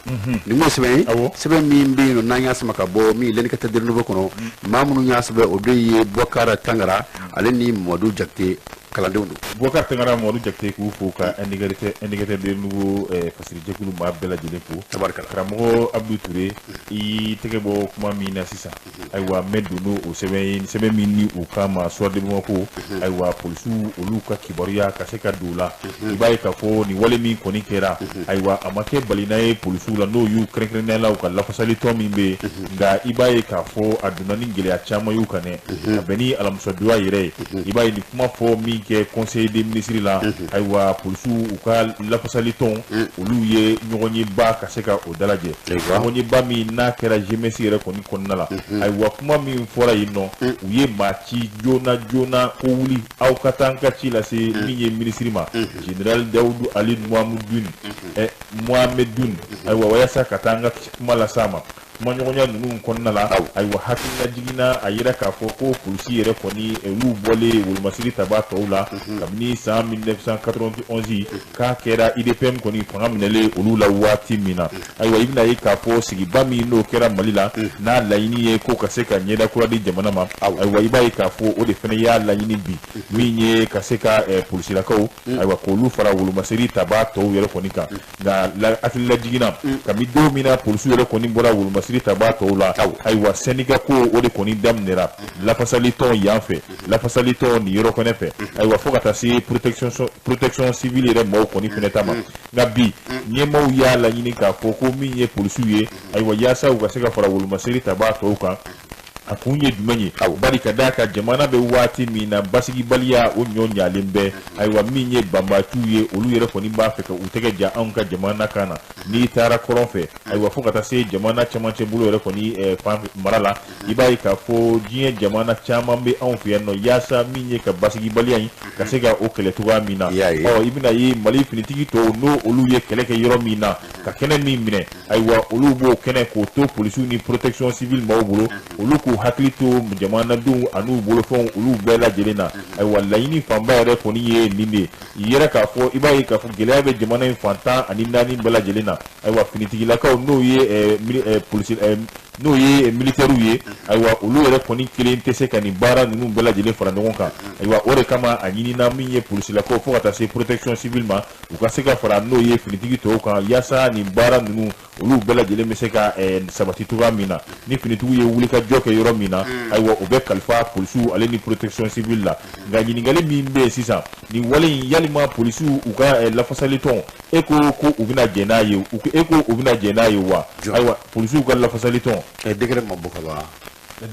Nin kun ye sɛbɛn ye, sɛbɛn min bɛ yen nɔ n'an y'a sama ka bɔ min L'indicateur du renouveau kɔnɔ. Maa minnu y'a sɛbɛn, o de ye Boubacar Tangara ale ni Mamadu Jakite, kalandenw don. Boubacar Tangara, Mamadu Jakite, k'u fo ka indicateur du renouveau fasirijɛkulu maa bɛɛ lajɛlen fo. Tabarikala. Karamɔgɔ Abdou Touré, i tɛgɛ bɔ kuma min na sisan, ayiwa n bɛ don n'o sɛbɛn ye, sɛbɛn min ni o kama Soir de Bamako, ayiwa polisiw olu ka kibaruya ka se ka don o la. I b'a ye k'a fɔ nin wale min kɔni kɛra, ayiwa a ma kɛ balina ye polisiw la, n'o y'u kɛrɛnkɛrɛnnenya la u ka lafasali tɔn min bɛ yen. Nka i b'a ye k'a fɔ a donna ni gɛlɛya caman y'u kan dɛ, ka bɛn ni alamisadonya yɛrɛ ye. I b'a ye nin kuma fɔ min kɛ conseil des ministres la, ayiwa polisiw u ka lafasali tɔn olu ye ɲɔgɔnyeba ka se ka o dalajɛ, ɲɔgɔnyeba min n'a kɛra GMS yɛrɛ kɔni kɔnɔna la. Ayiwa kuma min fɔra yen nɔ, u ye maa ci joona joona ko wuli aw ka taa an ka ci lase min ye minisiri ma, général Dawudu Ali Mohamedun, ayiwa walasa ka taa an ka kuma las'a ma. Kumaɲɔgɔnya ninnu kɔnɔna la, ayiwa hakilina jiginna a yira k'a fɔ ko polisi yɛrɛ kɔni olu bɔlen wolomasiri tabaa tɔw la kabini san 1991 k'a kɛra IDPM kɔni fanga minɛlen olu la waati min na. Ayiwa i bɛna ye k'a fɔ sigiba min n'o kɛra Mali la, n'a laɲini ye ko ka se ka ɲɛda kura di jamana ma, ayiwa i b'a ye k'a fɔ o de fana y'a laɲini bi min ye ka se ka polisilakaw, ayiwa k'olu fara wolomasiri tabaa tɔw yɛrɛ kɔni kan. Nka hakilila jiginna kabini don min na polisiw yɛrɛ kɔni bɔra wolomasiri tabaa tɔw la, ayiwa syndicat ko o de kɔni daminɛra lafasali tɔn yan fɛ, lafasali tɔn nin yɔrɔ kɔnɛ fɛ, ayiwa fo ka taa se protection civile yɛrɛ maaw kɔni fɛnɛ ta ma. Nka bi ɲɛmaaw y'a laɲini k'a fɔ ko min ye polisiw ye, ayiwa yaasa u ka se ka fara wolomasiri tabaa tɔw kan, a kun ye jumɛn ye? Bari ka d'a kan jamana bɛ waati min na basigibaliya o ɲɔ ɲalen bɛ, ayiwa min ye banbaciw ye olu yɛrɛ kɔni b'a fɛ ka u tɛgɛ ja anw ka jamana kan na. N'i taara kɔrɔn fɛ, ayiwa fo ka taa se jamana camancɛ bolo yɛrɛ kɔni fan mara la, i b'a ye k'a fɔ diɲɛ jamana caman bɛ anw fɛ yan nɔ yaasa min ye ka basigibaliya in ka se ka o kɛlɛ cogoya min na. Ɔ i bɛna ye Mali finitigi tɔw n'o olu ye kɛlɛ kɛ yɔrɔ min na ka kɛnɛ min minɛ, ayiwa olu b'o kɛnɛ k'o to polisiw ni protection civile maaw bolo, olu k'u hakili to jamanadenw an'u bolofɛnw olu bɛɛ lajɛlen na. Ayiwa laɲini fanba yɛrɛ kɔni ye nin de ye yɛrɛ k'a fɔ i b'a ye k'a fɔ gɛlɛya bɛ jamana in fan 14 bɛɛ lajɛlen na. Ayiwa finitigilakaw n'o ye polisi n'o ye militaires ye, ayiwa olu yɛrɛ kɔni kelen tɛ se ka nin baara ninnu bɛɛ lajɛlen fara ɲɔgɔn kan. Ayiwa o de kama a ɲinina min ye polisilakaw fo ka taa se protection civile ma, u ka se ka fara n'o ye finitigi tɔw kan yaasa nin baara ninnu olu bɛɛ lajɛlen bɛ se ka sabati cogoya min na. Ni finitigiw ye wulikajɔ kɛ yɔrɔ min na, ayiwa o bɛ kalifa polisiw ale ni protection civile la. Nka ɲininkali min bɛ yen sisan, nin wale in yalima polisiw u ka lafasali tɔn e ko ko u bɛna jɛn n'a ye, e ko u bɛna jɛn n'a ye wa? Ayiwa polisiw ka lafasali tɔn décret ma bɔ ka ban.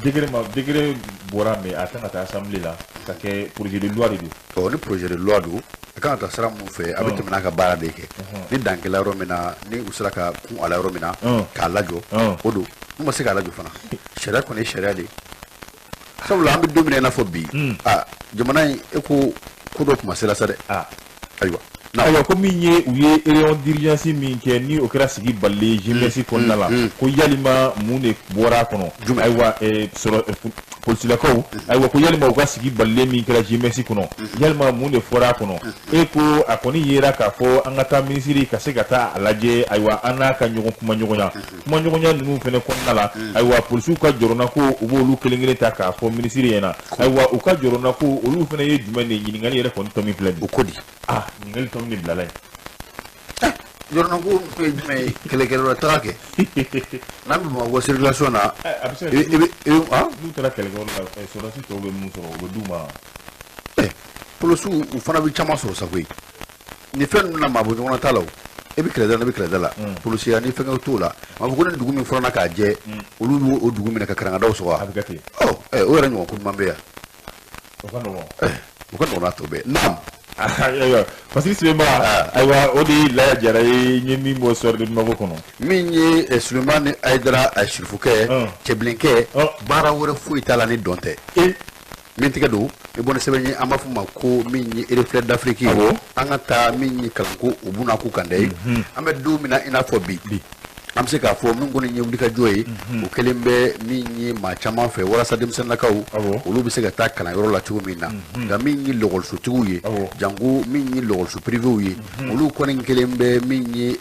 Décret bɔra, mais a kan ka taa assemblée la ka kɛ projet de loi de don. Ni projet de loi don, a kan ka taa sira mun fɛ, a bɛ tɛmɛ n'a ka baara de kɛ. Ni dan kɛla yɔrɔ min na, ni u sera ka kun a la yɔrɔ min na k'a lajɔ, o don. N'u ma se k'a lajɔ fana, sariya kɔni ye sariya de ye. Sabula an bɛ don min na i n'a fɔ bi, jamana in e ko ko dɔ kuma sera sa dɛ. Ayiwa. Ayiwa, ko min ye u ye réunion d'urgence min kɛ, ni o kɛra sigi balilen GMS kɔnɔna la, ko yalima mun de bɔra a kɔnɔ? Ayiwa, sɔrɔ polisilakaw, ayiwa, ko yalima u ka sigi balilen min kɛra GMS kɔnɔ, yalima mun de fɔra a kɔnɔ? E ko a kɔni yera k'a fɔ an ka taa minisiri ka se ka taa a lajɛ. Ayiwa, an n'a ka ɲɔgɔn kumaɲɔgɔnya ninnu fana kɔnɔna la, ayiwa, polisiw ka jɔrɔna ko u b'olu kelen kelen ta k'a fɔ minisiri ɲɛna. Ayiwa, u ka jɔrɔna ko olu fana ye jumɛn de ye? Ɲininkali yɛrɛ kɔni tɔ min filɛ nin ye. O ko di? Ɲininkali tɔ min de bilala yen. Jɔrɔnako ye jumɛn ye? Kɛlɛkɛyɔrɔ taga kɛ n'an bɛ Bamakɔ circulation na. A bɛ se ka i bɛ n'u taara kɛlɛkɛyɔrɔ la, sɔrɔdasi tɔw bɛ mun sɔrɔ, o bɛ d'u ma. Polisiw u fana bɛ caman sɔrɔ sa koyi. Nin fɛn ninnu na, maa bɔ ɲɔgɔn na t'a la o. E bɛ kɛlɛda la, ne bɛ kɛlɛda la, polisiya ni fɛnkɛw t'o la. A fɔ ko ni dugu min fɔra k'a jɛ, olu b'o o dugu minɛ ka karangadaw sɔgɔ. A bɛ kɛ ten. Ɔ, o yɛrɛ ɲɔgɔn ko ɲuman bɛ yan. O ka nɔgɔn. O ka nɔgɔn n'a tɔ bɛɛ. Naam. Ayiwa, Fasiri Sɛbɛnba, ayiwa, o de ye Laya Jara ye, n ye min bɔ Soir de Bamako kɔnɔ. Min ye Sulemani Hayidara Sirifukɛ, cɛbilenkɛ, baara wɛrɛ foyi t'a la ni dɔn tɛ. Min tigɛ don i bɔ ni sɛbɛn ye, an b'a fɔ ma ko min ye Reflet d'Afrique ye. An ka taa min ye kalanko o bunakun kan dɛ. An bɛ don min na i n'a fɔ bi, an bɛ se k'a fɔ min kɔni ye wulikajɔ ye, o kɛlen bɛ min ye maa caman fɛ walasa denmisɛnninnakaw olu bɛ se ka taa kalanyɔrɔ la cogo min na. Nka min ye lɔgɔlisotigiw ye, janko min ye lɔgɔliso privéw ye, olu kɔni kɛlen bɛ min ye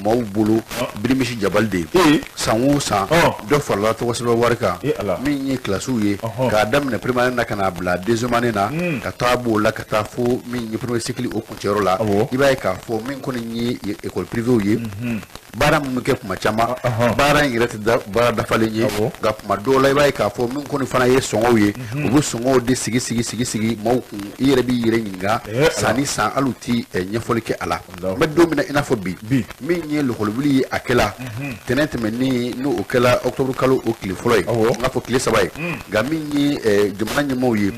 maaw bolo birimisi jabali de ye. San o san, dɔ farala tɔgɔsɛbɛn wari kan min ye kilasiw ye, k'a daminɛ première année na ka n'a bila deuxième année na, ka taa b'o la ka taa fo min ye premier cycle o kuncɛyɔrɔ la. I b'a ye k'a fɔ min kɔni ye école privéw ye, baara minnu kɛ kuma caman, baara in yɛrɛ tɛ baara dafalen ye. Nka kuma dɔw la, i b'a ye k'a fɔ min kɔni fana ye sɔngɔw ye, u bɛ sɔngɔw de sigi sigi sigi sigi maaw kun. I yɛrɛ b'i yɛrɛ ɲininka, san ni san, hali u ti ɲɛfɔli kɛ a la. N bɛ don min na i n'a fɔ bi, min ye lɔgɔliwuli ye, a kɛla tɛnɛn tɛmɛnen, n'o kɛla octobre kalo o tile fɔlɔ ye, n k'a fɔ tile 3 ye. Nka min ye jamana ɲɛmaaw ye,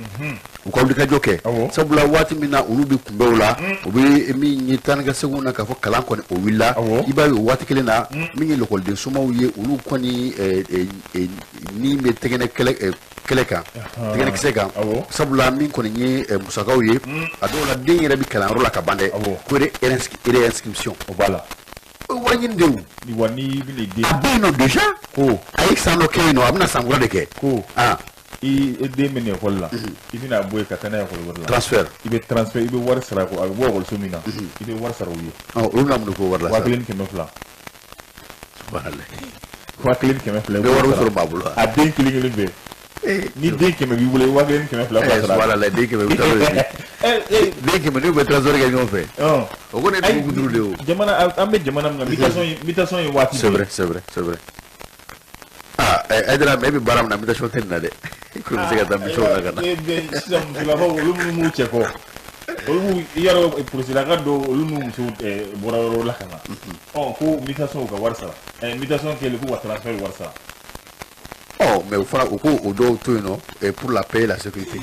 u ka wulikajɔ kɛ, sabula waati min na olu bɛ kunbɛnw la, u bɛ min ye taa ni ka seginw na k'a fɔ kalan kɔni o wulila, i b'a ye o waati kelen na, min ye lɔkɔliden somaw ye, olu kɔni ni bɛ tɛgɛnɛ kɛlɛ kan, tɛgɛnɛkisɛ kan, sabula min kɔni ye musakaw ye, a dɔw la den yɛrɛ bɛ kalanyɔrɔ la ka ban dɛ, ko réinscription. O b'a la. O ye wari ɲini de ye. Wa n'i bɛna den. A bɛ yen nɔ déjà. Ko. A ye san dɔ kɛ yen nɔ, a bɛna san kura de kɛ. Ko. I den bɛ na ekɔli la, i bɛna bɔ yen ka taa n'a ye ekɔli wɛrɛ la. Transfert. I bɛ transfert, i bɛ wari sara, a bɛ bɔ ekɔliso min na, i bɛ wari sara u ye. Olu bɛna mun de k'o wari la sa? 1200. 1200. I bɛ wari sɔrɔ maa bolo. A den kelen kelen bɛɛ. Ni den 100 b'i bolo, i 1200 sara. Subhanallah, den 100 bɛ taa den 100 n'u bɛ transfert kɛ ɲɔgɔn fɛ. O kɔni ye dugu duuru de ye o. Jamana, an bɛ jamana min na, mutation ye waati. C'est vrai, c'est vrai, c'est vrai. Hayidara, mais e bɛ baara min na, mutation tɛ nin na dɛ. Ko bɛ se ka taa mission na ka na. Sisan musolakaw, olu minnu b'u cɛ kɔ, olu b'u i y'a dɔn, polisilaka dɔw, olu n'u musow bɔra yɔrɔ la ka na. Ɔ, ko mutation, u ka wari sara, mutation kɛlen, k'u ka transfert wari sara. Ɔ, mais o fana, u ko o dɔw to yen nɔ pour la paix et la sécurité.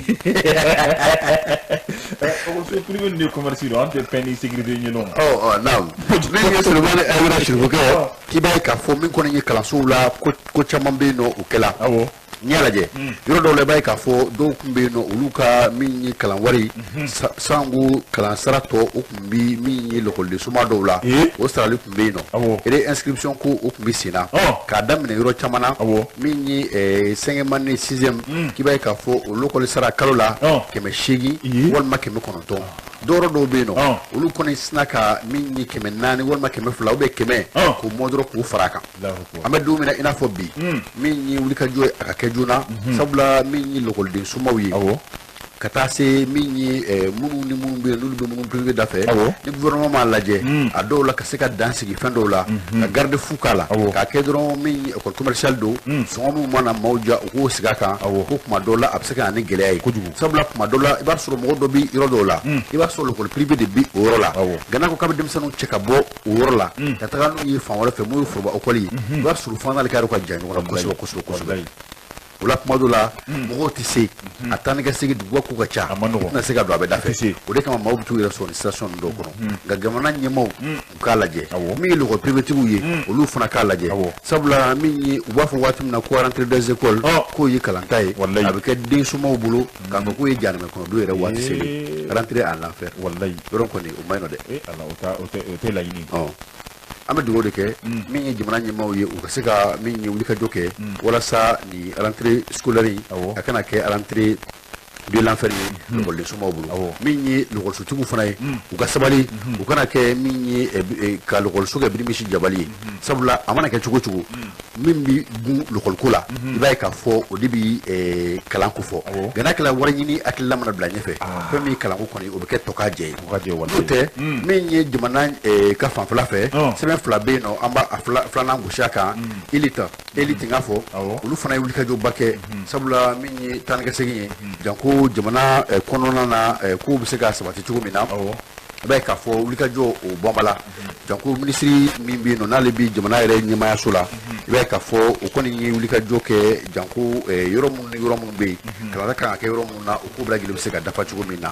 Ekɔliso privé ninnu ye commerce don, an tɛ paix ni sécurité ɲɛdɔn. Ɔ naam, min ye Sulemani Hayidara Sirifukɛ, k'i b'a ye k'a fɔ min kɔni ye kalansow la, ko caman bɛ yen nɔ, o kɛla. N'i y'a lajɛ yɔrɔ dɔw la, i b'a ye k'a fɔ dɔw tun bɛ yen nɔ, olu ka min ye kalan wari sango kalan sara tɔ, o tun bɛ min ye lakɔliden soma dɔw la, o sarali tun bɛ yen nɔ. Réinscription ko, o tun bɛ sen na k'a daminɛ yɔrɔ caman na. Min ye cinquième année, sixième, k'i b'a ye k'a fɔ o lakɔli sara kalo la 800 walima 900. Dɔwɛrɛ dɔw bɛ yen nɔ, olu kɔni sina ka min ye 400 walima 200 ou bien 100 k'o mɔ dɔrɔn k'o fara a kan. An bɛ don min na i n'a fɔ bi, min ye wulikajɔ ye, a ka kɛ joona, sabula min ye lakɔliden somaw ye, ka taa se min ye minnu ni minnu bɛ yen, n'olu bɛ minnu privé da fɛ, ni gouvernement m'a lajɛ, a dɔw la ka se ka dan sigi fɛn dɔw la, ka garde-fou k'a la, k'a kɛ dɔrɔn min ye école commerciale don, sɔngɔ minnu mana maaw ja, u k'o sigi a kan, ko kuma dɔw la a bɛ se ka na ni gɛlɛya ye kojugu. Sabula kuma dɔw la, i b'a sɔrɔ mɔgɔ dɔ bɛ yɔrɔ dɔw la, i b'a sɔrɔ l'école privée de bɛ o yɔrɔ la, nka n'a ko k'a bɛ denmisɛnninw cɛ ka bɔ o yɔrɔ la ka taga n'u ye fan wɛrɛ fɛ, mun ye foroba école ye, i b'a sɔrɔ fo n'ale ka yɔrɔ ka jan ɲɔgɔn na kosɛbɛ kosɛbɛ kosɛbɛ. O la kuma dɔ la mɔgɔw tɛ se a taa ni ka segin, duguba ko ka ca, A ma nɔgɔn. I tɛna se ka don a bɛ da tɛ se. fɛ. O de kama maaw bɛ t'u yɛrɛ sɔrɔ nin station ninnu dɔw kɔnɔ. Nka jamana ɲɛmaaw, u k'a lajɛ. Min ye l'école privée-tigiw ye, olu fana k'a lajɛ, sabula min ye u b'a fɔ waati min na ko rentrée des écoles, k'o ye kalanta ye, a bɛ kɛ den somaw bolo k'a fɔ k'o ye jahanamɛ kɔnɔ don yɛrɛ waati selen, rentrée en enfer. Yɔrɔ kɔni o ma ɲi nɔ dɛ. Eh Ala, o tɛ laɲini. Ɔ, an bɛ dugawu de kɛ min ye jamana ɲɛmaaw ye, u ka se ka min ye wulikajɔ kɛ walasa nin rentrée scolaire in a kana kɛ rentrée de l'enfer ye lakɔliden somaw bolo. Min ye lakɔlisotigiw fana ye, u ka sabali, u kana kɛ min ye ka lakɔliso kɛ birimisi jabali ye, sabula a mana kɛ cogo o cogo, min bɛ gun lakɔliko la, i b'a ye k'a fɔ o de bɛ kalanko fɔ. Nka n'a kɛra wari ɲini hakilila mana bila ɲɛfɛ, fɛn min ye kalanko kɔni, o bɛ kɛ tɔ k'a jɛ ye. O ka jɛ, walayi. N'o tɛ, min ye jamana ka fanfɛla fɛ, sɛbɛn fila bɛ yen nɔ, an b'a a filanan gosi a kan. Élite n k'a fɔ, olu fana ye wulikajɔba kɛ, sabula min ye taa ni ka segin ye, janko jamana kɔnɔna na, kow bɛ se ka sabati cogo min na, i b'a ye k'a fɔ wulikajɔ o bɔnbala, janko minisiri min bɛ yen nɔ, n'ale bɛ jamana yɛrɛ ɲɛmaayaso la, i b'a ye k'a fɔ o kɔni ye wulikajɔ kɛ, janko yɔrɔ minnu ni yɔrɔ minnu bɛ yen, kalanta kan ka kɛ yɔrɔ minnu na, o ko bɛɛ lajɛlen bɛ se ka dafa cogo min na.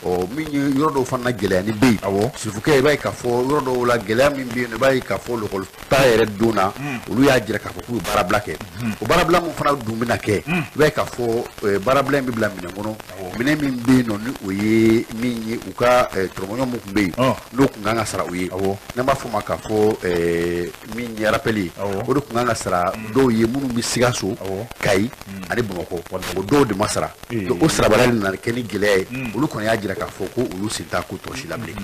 Ɔ, min ye yɔrɔ dɔw fana gɛlɛya ni bɛ yen, sirifukɛ, i b'a ye k'a fɔ yɔrɔ dɔw la gɛlɛya min bɛ yen nɔ, i b'a ye k'a fɔ lakɔli ta yɛrɛ don na, olu y'a jira k'a fɔ k'u ye baarabila kɛ. O baarabila min fana dun bɛna kɛ, i b'a ye k'a fɔ baarabila in bɛ bila minɛn kɔnɔ, minɛn min bɛ yen nɔ, ni o ye min ye u ka tɔrɔmɔɲɔ min tun bɛ yen, n'o tun kan ka sara u ye, n'an b'a fɔ o ma k'a fɔ min ye rappel ye, o de tun kan ka sara dɔw ye minnu bɛ Sikaso, Kayi ani Bamakɔ. O dɔw de ma sara. Donc o sarabaliya de nana kɛ ni gɛlɛya ye. Olu kɔni y'a jira k'a fɔ ko olu sen t'a ko tɔ si la bilen.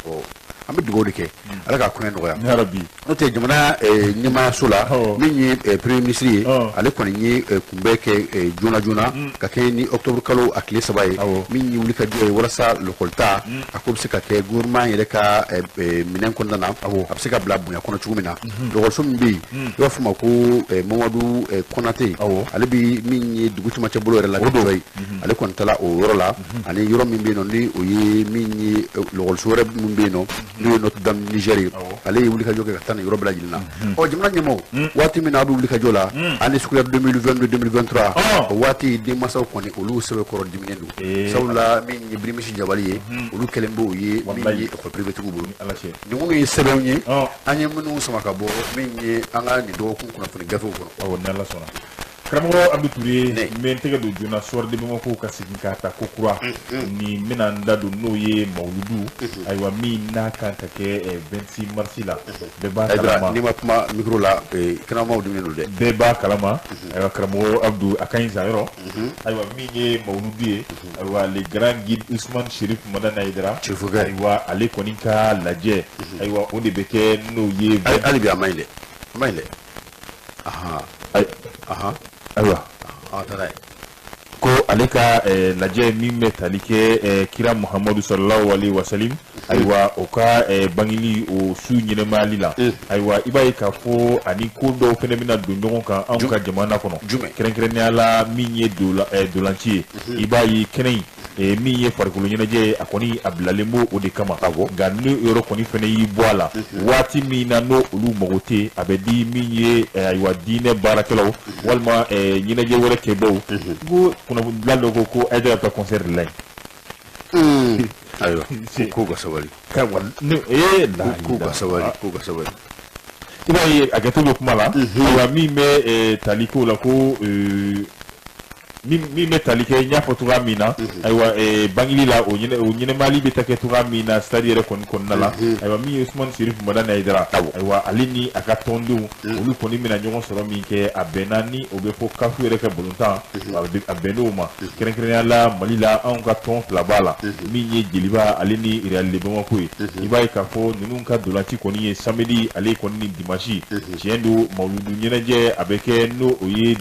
Ɔ, an bɛ dugawu de kɛ, Ala k'a koɲɛ nɔgɔya. Ya Rabbi. N'o tɛ, jamana ɲɛmaayaso la, min ye premier ministre ye, ale kɔni ye kunbɛn kɛ joona joona ka kɛ ni octobre kalo a tile 3 ye, min ye wulikajɔ ye walasa lakɔlita a ko bɛ se ka kɛ gouvernement yɛrɛ ka minɛn kɔnɔna na, a bɛ se ka bila bonya kɔnɔ cogo min na. Lakɔliso min bɛ yen, i b'a fɔ o ma ko Mamadu Konate, ale bɛ min ye dugu cɛmancɛ bolo yɛrɛ la, o ye ale kɔni taara o yɔrɔ la, ani yɔrɔ min bɛ yen nɔ, ni o ye min ye lakɔliso wɛrɛ min bɛ yen nɔ, n'o ye Notre Dame Niger ye, ale ye wulikajɔ kɛ ka taa nin yɔrɔ bɛɛ lajɛlen na. Ɔ, jamana ɲɛmaaw, waati min na aw bɛ wulikajɔ la année scolaire 2022 2023, o waati denmansaw kɔni olu sɛbɛkɔrɔ diminen don, sabula min ye birimisi jabali ye, olu kɛlen b'o ye min ye école privée tigiw bolo. Ala cɛ. Nin minnu ye sɛbɛnw ye, an ye minnu sama ka bɔ min ye an ka nin dɔgɔkun kunnafoni gafew kɔnɔ. Awɔ, ni Ala sɔnna. Karamɔgɔ Abdou Touré, n bɛ n tɛgɛ don joona Soir de Bamako ka segin k'a ta ko kura ni n bɛna n da don, n'o ye mawuludu, ayiwa, min n'a kan ka kɛ 26 mars la, bɛɛ b'a Ayiwa, kalama. N'i ma kuma micro la, kɛnɛmamaw diminen don dɛ. Bɛɛ b'a kalama. Ayiwa, karamɔgɔ Abdou, a ka ɲi sa yɔrɔ. Ayiwa, min ye mawuludu ye, ayiwa, le grand guide Ousmane Chérif Madani Haïdara, Chérifukɛ. Ayiwa, ale kɔni ka lajɛ, ayiwa, o de bɛ kɛ n'o ye Hali bi a ma ɲi dɛ, a ma ɲi dɛ. Ahan. Ahan. Ayiwa. An ka taa n'a ye. Ko ale ka lajɛ min bɛ tali kɛ kira Muhamadu sallallahu alaihi wasallam, ayiwa, o ka bangeli o su ɲɛnɛmayali la, ayiwa, i b'a ye k'a fɔ ani ko dɔw fɛnɛ bɛna don ɲɔgɔn kan anw ka jamana kɔnɔ, Jumɛn? Kɛrɛnkɛrɛnnenya la min ye dolanci ye, i b'a ye kɛnɛ in, min ye farikolo ɲɛnajɛ ye, a kɔni a bilalen b'o o de kama. Nka ni yɔrɔ kɔni fɛnɛ y'i bɔ a la waati min na, n'o olu mago tɛ, a bɛ di min ye ayiwa, diinɛ baarakɛlaw walima ɲɛnajɛ wɛrɛ kɛbaw. Ko kunnafonidila dɔ ko ko Haïdara bɛ taa concert de la yen. Ayiwa, k'u ka sabali. Ka wa ne ee la K'u ka sabali, k'u ka sabali. I b'a ye hakɛto bɛ kuma la. Ayiwa, min bɛ tali k'o la ko min bɛ tali kɛ, n y'a fɔ cogoya min na, ayiwa, bangeli la, o ɲɛnɛmayali bɛ taa kɛ cogoya min na stade yɛrɛ kɔni kɔnɔna la, ayiwa, min ye Ousmane Chérif Madani Haïdara, ayiwa, ale ni a ka tɔndenw, olu kɔni bɛna ɲɔgɔn sɔrɔ min kɛ, a bɛnna ni o bɛ fɔ CAF yɛrɛ ka balontan, a bɛnn'o ma. Kɛrɛnkɛrɛnnenya la Mali la, anw ka tɔn fila b'a la, min ye Joliba ale ni Real de Bamako ye. I b'a ye k'a fɔ ninnu ka dolanci kɔni ye samedi ale kɔni ni dimanche. Tiɲɛ don, mawuludu ɲɛnajɛ a bɛ kɛ n'o o ye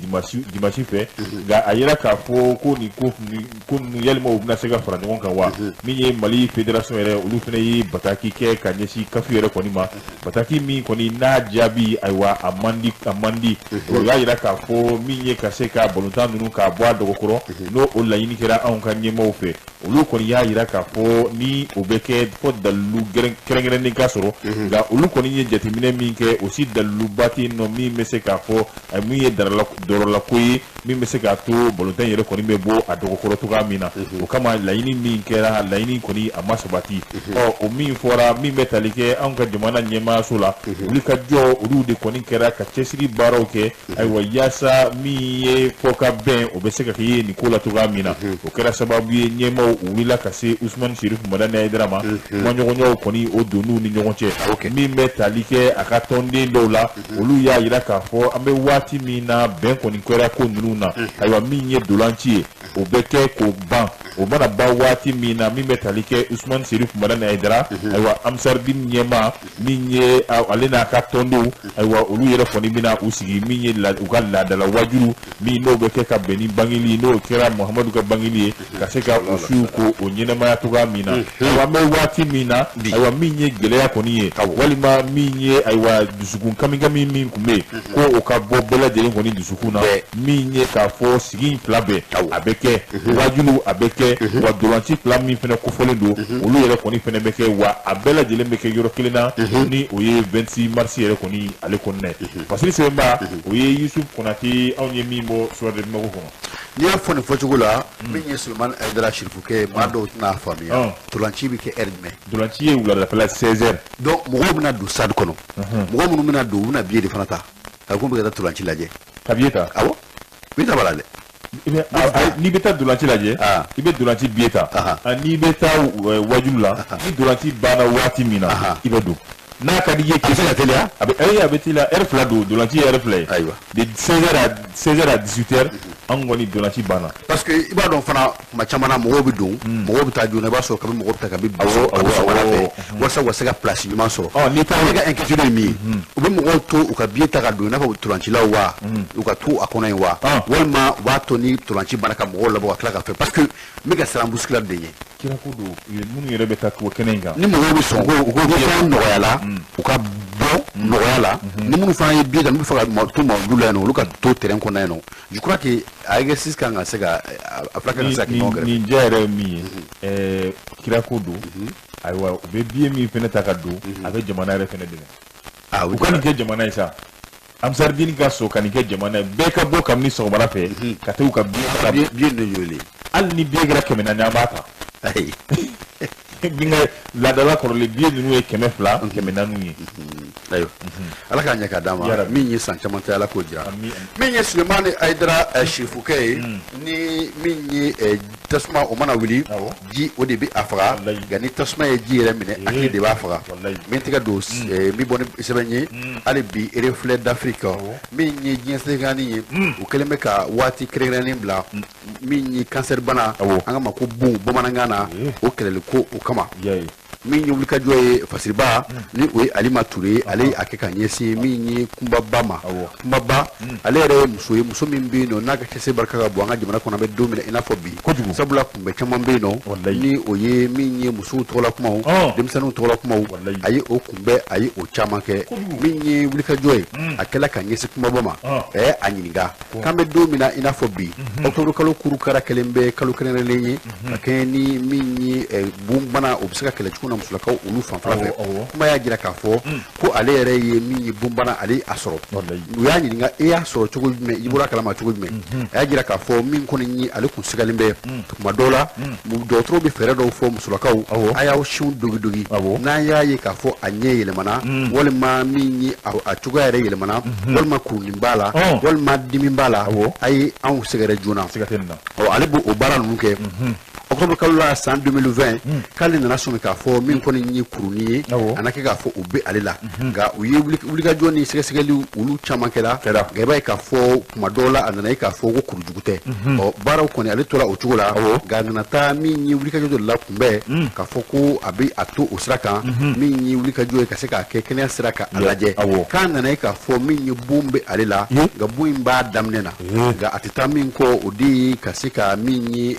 dimanche fɛ, nka a yira k'a fɔ ko nin ko ninnu yalima u bɛna se ka fara ɲɔgɔn kan wa? Min ye Mali fédération yɛrɛ, olu fana ye bataki kɛ ka ɲɛsin CAF yɛrɛ kɔni ma, bataki min kɔni n'a jaabi, ayiwa, a man di, a man di. O y'a yira k'a fɔ min ye ka se ka balontan ninnu k'a bɔ a dɔgɔkɔrɔ, n'o o laɲini kɛra anw ka ɲɛmaaw fɛ, olu kɔni y'a yira k'a fɔ ni o bɛ kɛ fɔ dalilu kɛrɛnkɛrɛnnen ka sɔrɔ. Nka olu kɔni ye jateminɛ min kɛ, o si daliluba tɛ yen nɔ min bɛ se k'a fɔ min ye dɔrɔlako ye. Min bɛ se k'a to balontan yɛrɛ kɔni bɛ bɔ a dɔgɔkɔrɔ cogoya min na. O kama laɲini min kɛra, laɲini kɔni a ma sabati. Ɔ, o min fɔra, min bɛ tali kɛ anw ka jamana ɲɛmaayaso la, wulikajɔ olu de kɔni kɛra ka cɛsiri baaraw kɛ, ayiwa, yaasa min ye fɔ ka bɛn, o bɛ se ka kɛ ye nin ko la cogoya min na. O kɛra sababu ye, ɲɛmaaw wulila ka se Usumani Serifu Madani Hayidara ma. Kumaɲɔgɔnyaw kɔni o donn'u ni ɲɔgɔn cɛ. Min bɛ tali kɛ a ka tɔnden dɔw la, olu y'a jira k'a fɔ an bɛ waati min na, bɛn kɔni kɛra ko ninnu na. Ayiwa, min ye dolanci ye, o bɛ kɛ k'o ban. O mana ban waati min na, min bɛ tali kɛ Usumani Serifu Madani Hayidara, ayiwa, Ansardine ɲɛmaa min ye, ale n'a ka tɔndenw, ayiwa, olu yɛrɛ kɔni bɛna u sigi. Min ye u ka laadala wajulu min n'o bɛ kɛ ka bɛn ni bangeli, n'o kɛra Muhamadu ka bangeli ye, ka se ka o su ko o ɲɛnɛmaya cogoya min na. Ayiwa, an bɛ waati min na, ayiwa, min ye gɛlɛya kɔni ye, walima min ye, ayiwa, dusukun kamikami min tun bɛ yen, ko o ka bɔ bɛɛ lajɛlen kɔni dusukun na. Min ye k'a fɔ sigi in fila bɛɛ a bɛ kɛ, wajulu a bɛ kɛ, wa dolanci fila min fana kofɔlen don, olu yɛrɛ kɔni fana bɛ kɛ, wa a bɛɛ lajɛlen bɛ kɛ yɔrɔ kelen na, ni o ye 26 mars yɛrɛ kɔni ale kɔnɔna ye. Fasiri sɛbɛnba, o ye Yusuf Konate, anw ye min bɔ Soir de Bamako kɔnɔ. N'i y'a fɔ nin fɔcogo la, min ye Sulemani Hayidara Sirifukɛ ye, maa dɔw tɛna faamuya. Dolanci bɛ kɛ heure jumɛn? Dolanci ye wuladafɛla 16 heures. Donc mɔgɔw bɛna don stade kɔnɔ, mɔgɔ minnu bɛna don, u bɛna billet de fana ta ka ko bɛ ka taa dolanci lajɛ. Ka billet ta? Awɔ, billet ta b'a la dɛ. N'i bɛ taa dolanci lajɛ, i bɛ dolanci billet ta. N'i bɛ taa wajulu la, ni dolanci banna waati min na, i bɛ don. N'a ka di i ye, a bɛ se ka teliya. A bɛ, ayi, a bɛ teliya. Heure 2 don, dolanci ye heure 2 ye. Ayiwa. De 16h à 18h, an kɔni dolanci banna. Parce que i b'a dɔn fana, tuma caman na, mɔgɔw bɛ don, mɔgɔw bɛ taa joona. I b'a sɔrɔ kabi mɔgɔw bɛ taa kabi sɔgɔmada fɛ, walasa u ka se ka place ɲuman sɔrɔ. Ɔ, n'i taara, ne ka inquiétude ye min ye, u bɛ mɔgɔw to u ka billet ta ka don i n'a fɔ tolancilaw wa, u ka to a kɔnɔ yen wa, walima u b'a to ni tolanci banna ka mɔgɔw labɔ ka tila ka fɛ, parce que n bɛ ka siran bousculade de ɲɛ. Kira ko don, minnu yɛrɛ bɛ taa kɛnɛ in kan. Ni mɔgɔw bɛ sɔn ko u ko fɛn nɔgɔya la, u ka bɔ nɔgɔya la. Ni minnu fana ye billet ta, n'u bɛ fɛ ka to mawuludu la yen nɔ, olu ka to terrain kɔnɔ yen nɔ. Je crois que a exercice kan ka se ka a fila kan ka se ka kɛ ɲɔgɔn kɛrɛfɛ. Nin diya yɛrɛ ye min ye, kira ko don. Ayiwa, u bɛ billet min fana ta ka don, a bɛ jamana yɛrɛ fana dɛmɛ. U ka nin kɛ jamana ye sa. Ansardine ka sɔn ka nin kɛ jamana ye, bɛɛ ka bɔ kabini sɔgɔmada fɛ ka taa u ka billet ta. Billet ninnu joli? Hali ni billet kɛra 400, an b'a ta. Ayi. Min ka laadala kɔrɔlen, billet ninnu ye 200, 400 ye. Ayiwa, Ala k'a ɲɛ k'a d'a ma. Min ye san caman tɛ, Ala k'o jira. Min ye Sulemani Hayidara Sirifukɛ ye, ni min ye tasuma, o mana wuli, ji o de bɛ a faga. Nka ni tasuma ye ji yɛrɛ minɛ, hakili de b'a faga. Min tɛgɛ don min bɔ ni sɛbɛn ye hali bi, Reflet d'Afrique, min ye diɲɛ seleke ye, u kɛlen bɛ ka waati kɛrɛnkɛrɛnnen bila min ye cancer bana, an ka ma ko bon bamanankan na, o kɛlɛli ko o kama. Min ye wulikajɔ ye, Fasiriba, ni o ye Alima Ture, ale a kɛ ka ɲɛsin min ye Kunbaba ma. Kunbaba, ale yɛrɛ ye muso ye, muso min bɛ yen nɔ, n'a ka cɛsiri barika ka bon an ka jamana kɔnɔ, an bɛ don min na i n'a fɔ bi. Kojugu. Sabula kunbɛ caman bɛ yen nɔ, ni o ye min ye musow tɔgɔla kumaw, denmisɛnninw tɔgɔla kumaw, a ye o kunbɛ, a ye o caman kɛ. Min ye wulikajɔ ye, a kɛla ka ɲɛsin Kunbaba ma. A ɲininka k'an bɛ don min na i n'a fɔ bi, octobre kalo kuru kara kelen bɛ kalo kɛrɛnkɛrɛnlen ye ka kɛɲɛ ni min ye bonbana, o bɛ se ka kɛlɛ cogo na musolakaw olu fanfɛla fɛ. Kuma y'a jira k'a fɔ ko ale yɛrɛ ye min ye bonbana, ale a sɔrɔ. U y'a ɲininka, e y'a sɔrɔ cogo jumɛn, i bɔra a kalama cogo jumɛn? A y'a jira k'a fɔ min kɔni ye, ale kun sigalen bɛ. Tuma dɔw la, dɔgɔtɔrɔw bɛ fɛɛrɛ dɔw fɔ musolakaw, a y'aw sinw dogidogi, n'an y'a ye k'a fɔ a ɲɛ yɛlɛmana, walima min ye a cogoya yɛrɛ yɛlɛmana, walima kurunin b'a la, walima dimi b'a la, a ye anw sɛgɛrɛ joona. Ɔ, ale b'o baara ninnu kɛ. Octobre kalo la san 2020, k'ale nana sɔmi k'a fɔ min kɔni ye kurunin ye, a na kɛ k'a fɔ o bɛ ale la. Nka u ye wulikajɔ ni sɛgɛsɛgɛliw olu caman kɛra, nka i b'a ye k'a fɔ tuma dɔw la, a nana ye k'a fɔ ko kurujugu tɛ. Ɔ, baaraw kɔni, ale tora o cogo la. Nka a nana taa min ye wulikajɔ dɔ la kunbɛn k'a fɔ ko a bɛ a to o sira kan, min ye wulikajɔ ye ka se k'a kɛ kɛnɛya sira kan, a lajɛ k'a nana ye k'a fɔ min ye bon bɛ ale la. Nka bon in b'a daminɛ na, nka a tɛ taa min kɔ, o de ye ka se ka min ye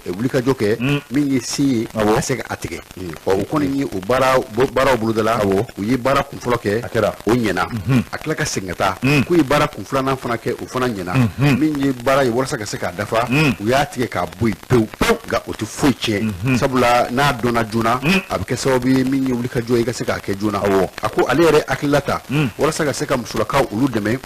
wulikajɔ wulikajɔ kɛ min ye sin ye ka se ka a tigɛ. Ɔ o kɔni ye o baaraw bolodala, u ye baara kun fɔlɔ kɛ, o ɲɛna. A tila ka segin ka taa k'u ye baara kun filanan fana kɛ, o fana ɲɛna. Min ye baara ye walasa ka se k'a dafa, u y'a tigɛ k'a bɔ yen pewu, nka o tɛ foyi tiɲɛ, sabula n'a dɔnna joona a bɛ kɛ sababu ye min ye wulikajɔ ye i ka se k'a kɛ joona. A ko ale yɛrɛ hakilila ta walasa ka se ka musolakaw olu dɛmɛ,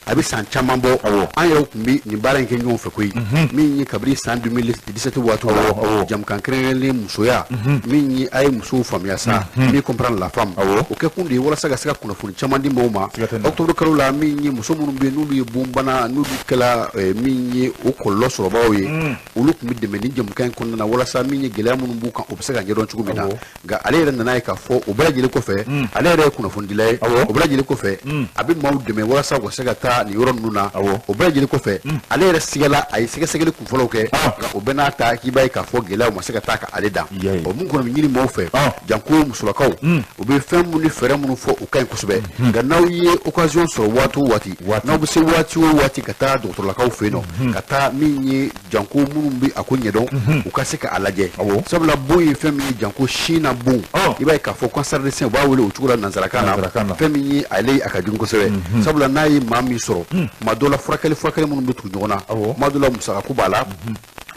a bɛ san caman bɔ, an yɛrɛw tun bɛ nin baara in kɛ ɲɔgɔn fɛ koyi. Min ye kabini san 2017 waati la, jamukan kɛrɛnkɛrɛnlen musoya, min ye a ye musow faamuya sa, min comprendre la femme, o kɛ kun de ye walasa ka se ka kunnafoni caman di maaw ma. Octobre kalo la, min ye muso minnu bɛ yen n'olu ye bonbana, n'olu kɛla min ye o kɔlɔlɔ sɔrɔbagaw ye, olu tun bɛ dɛmɛ ni jamukan in kɔnɔna na walasa min ye gɛlɛya minnu b'u kan, o bɛ se ka ɲɛdɔn cogo min na. Nka ale yɛrɛ nana ye k'a fɔ o bɛɛ lajɛlen kɔfɛ, ale yɛrɛ ye kunnafonidila ye, o bɛɛ lajɛlen kɔfɛ a bɛ maaw dɛmɛ walasa u ka se ka taa nin yɔrɔ ninnu na. O bɛɛ lajɛlen kɔfɛ, ale yɛrɛ sigala, a ye sɛgɛsɛgɛli kunfɔlɔw kɛ, nka o bɛɛ n'a ta k'i b'a ye k'a fɔ gɛlɛyaw ma se ka taa ka ale dan. O mun kɔni bɛ ɲini maaw fɛ, janko musolakaw, u bɛ fɛn minnu ni fɛɛrɛ minnu fɔ, o ka ɲi kosɛbɛ, nka n'aw ye occasion sɔrɔ waati o waati, n'aw bɛ se waati o waati ka taa dɔgɔtɔrɔlakaw fɛ yen nɔ, ka taa min ye janko minnu bɛ a ko ɲɛdɔn, u ka se ka a lajɛ, sabula bon ye fɛn min ye, janko sin na bon, i b'a ye k'a fɔ cancer de sein, u b'a wele o cogo la nanzarakan na, fɛn min ye ale a ka jugu kosɛbɛ, sabula n'a ye maa min sɔrɔ, tuma dɔw la furakɛli minnu bɛ tugu ɲɔgɔn na, tuma dɔw la musakako b'a la.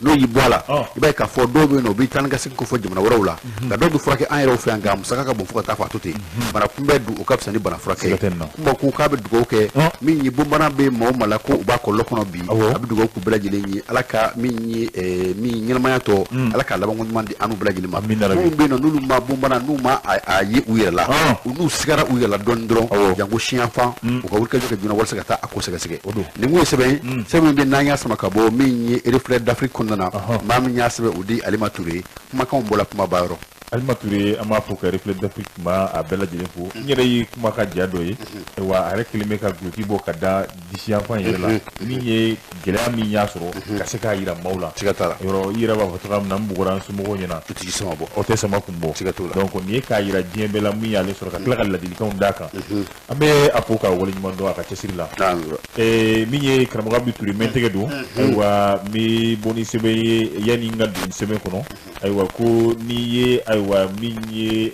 N'o y'i bɔ a la, i b'a ye k'a fɔ dɔw bɛ yen nɔ, u bɛ taa ni ka segin ko fɔ jamana wɛrɛw la, nka dɔw bɛ furakɛ an yɛrɛw fɛ yan, nka musaka ka bon fo ka taa fɔ a to ten. Bana kunbɛn dun, o ka fisa ni bana furakɛ ye. Kunba ko k'a bɛ dugawu kɛ min ye bonbana bɛ maa o maa la ko u b'a kɔlɔlɔ kɔnɔ bi, a bɛ dugawu k'u bɛɛ lajɛlen ye, Ala ka min ye min ɲɛnamaya tɔ, Ala k'a labanko ɲuman di an n'u bɛɛ lajɛlen ma. Minnu bɛ yen nɔ n'olu ma bonbana, n'u ma a ye u yɛrɛ la, u n'u sigara u yɛrɛ la dɔɔnin dɔrɔn, janko siyanfan, u ka wulikajɔ kɛ joona walasa ka taa a ko sɛgɛsɛgɛ. Nin kun ye sɛbɛn ye, sɛbɛn min bɛ n'an y'a sama ka bɔ min ye Reflet d'Afrique kɔnɔna na, maa min y'a sɛbɛn o di Alima Ture. Kumakanw bɔra kumaba yɔrɔ. Alima Ture, an b'a fɔ ka Reflet d'Afrique ma a bɛɛ lajɛlen fo. N yɛrɛ ye kuma ka ja dɔ ye wa, a yɛrɛ kelen bɛ ka duloki bɔ ka da disi yanfan yɛrɛ la, min ye gɛlɛya min y'a sɔrɔ ka se k'a yira maaw la. Siga t'a la. Yɔrɔ i yɛrɛ b'a fɔ cogoya min na, n bugɔra n somɔgɔw ɲɛna. U t'i sama bɔ. O tɛ sama kun bɔ. Siga t'o la. Donc nin ye k'a yira diɲɛ bɛɛ la min y'ale sɔrɔ, ka tila ka ladilikanw d'a kan. An bɛ a fo ka waleɲuman dɔn a ka cɛsiri la. Min ye karamɔgɔ Abdou Touré, mɛ tɛgɛ don, ayiwa, n bɛ bɔ ni sɛbɛn ye yanni n ka don sɛbɛn kɔnɔ. Ayiwa, ko n'i ye, ayiwa, min ye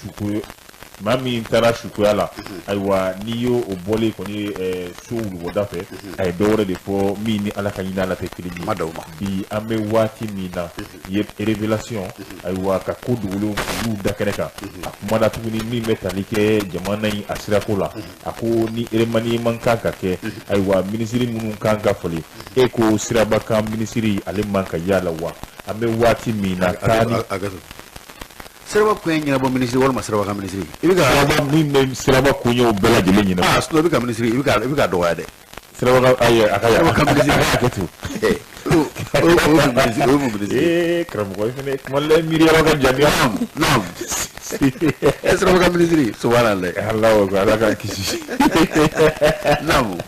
suko, maa min taara sukoya la, ayiwa, n'i y'o o bɔlen kɔni so wulubɔda fɛ, a ye dɔ wɛrɛ de fɔ min ni Ala ka ɲin'a la tɛ kelen ye. Bi an bɛ waati min na ye révélation, ayiwa, ka ko dogolenw k'olu da kɛnɛ kan. A kumana tuguni min bɛ tali kɛ jamana in a sirako la. A ko ni remaniement kan ka kɛ, ayiwa, minisiri minnu kan ka falen, e ko sirabakan minisiri ale man ka y'a la wa? An bɛ waati min na taa ni Siraba koɲɛ ɲɛnabɔ minisiri walima sirabakan minisiri, i bɛ ka siraba min bɛ siraba koɲɛw bɛɛ lajɛlen ɲɛnabɔ. Ah, sinon i bɛ ka minisiri, i bɛ ka dɔgɔya dɛ. Sirabakan, ayi, a ka Sirabakan minisiri. A ka hakɛ to. O ye mun minisiri, o ye mun minisiri? Ee, karamɔgɔ, i fɛnɛ kuma la, miiri yɔrɔ ka jan. Naam, sirabakan minisiri, subhanallah. Alahu akbar, Ala k'an kisi. Naam.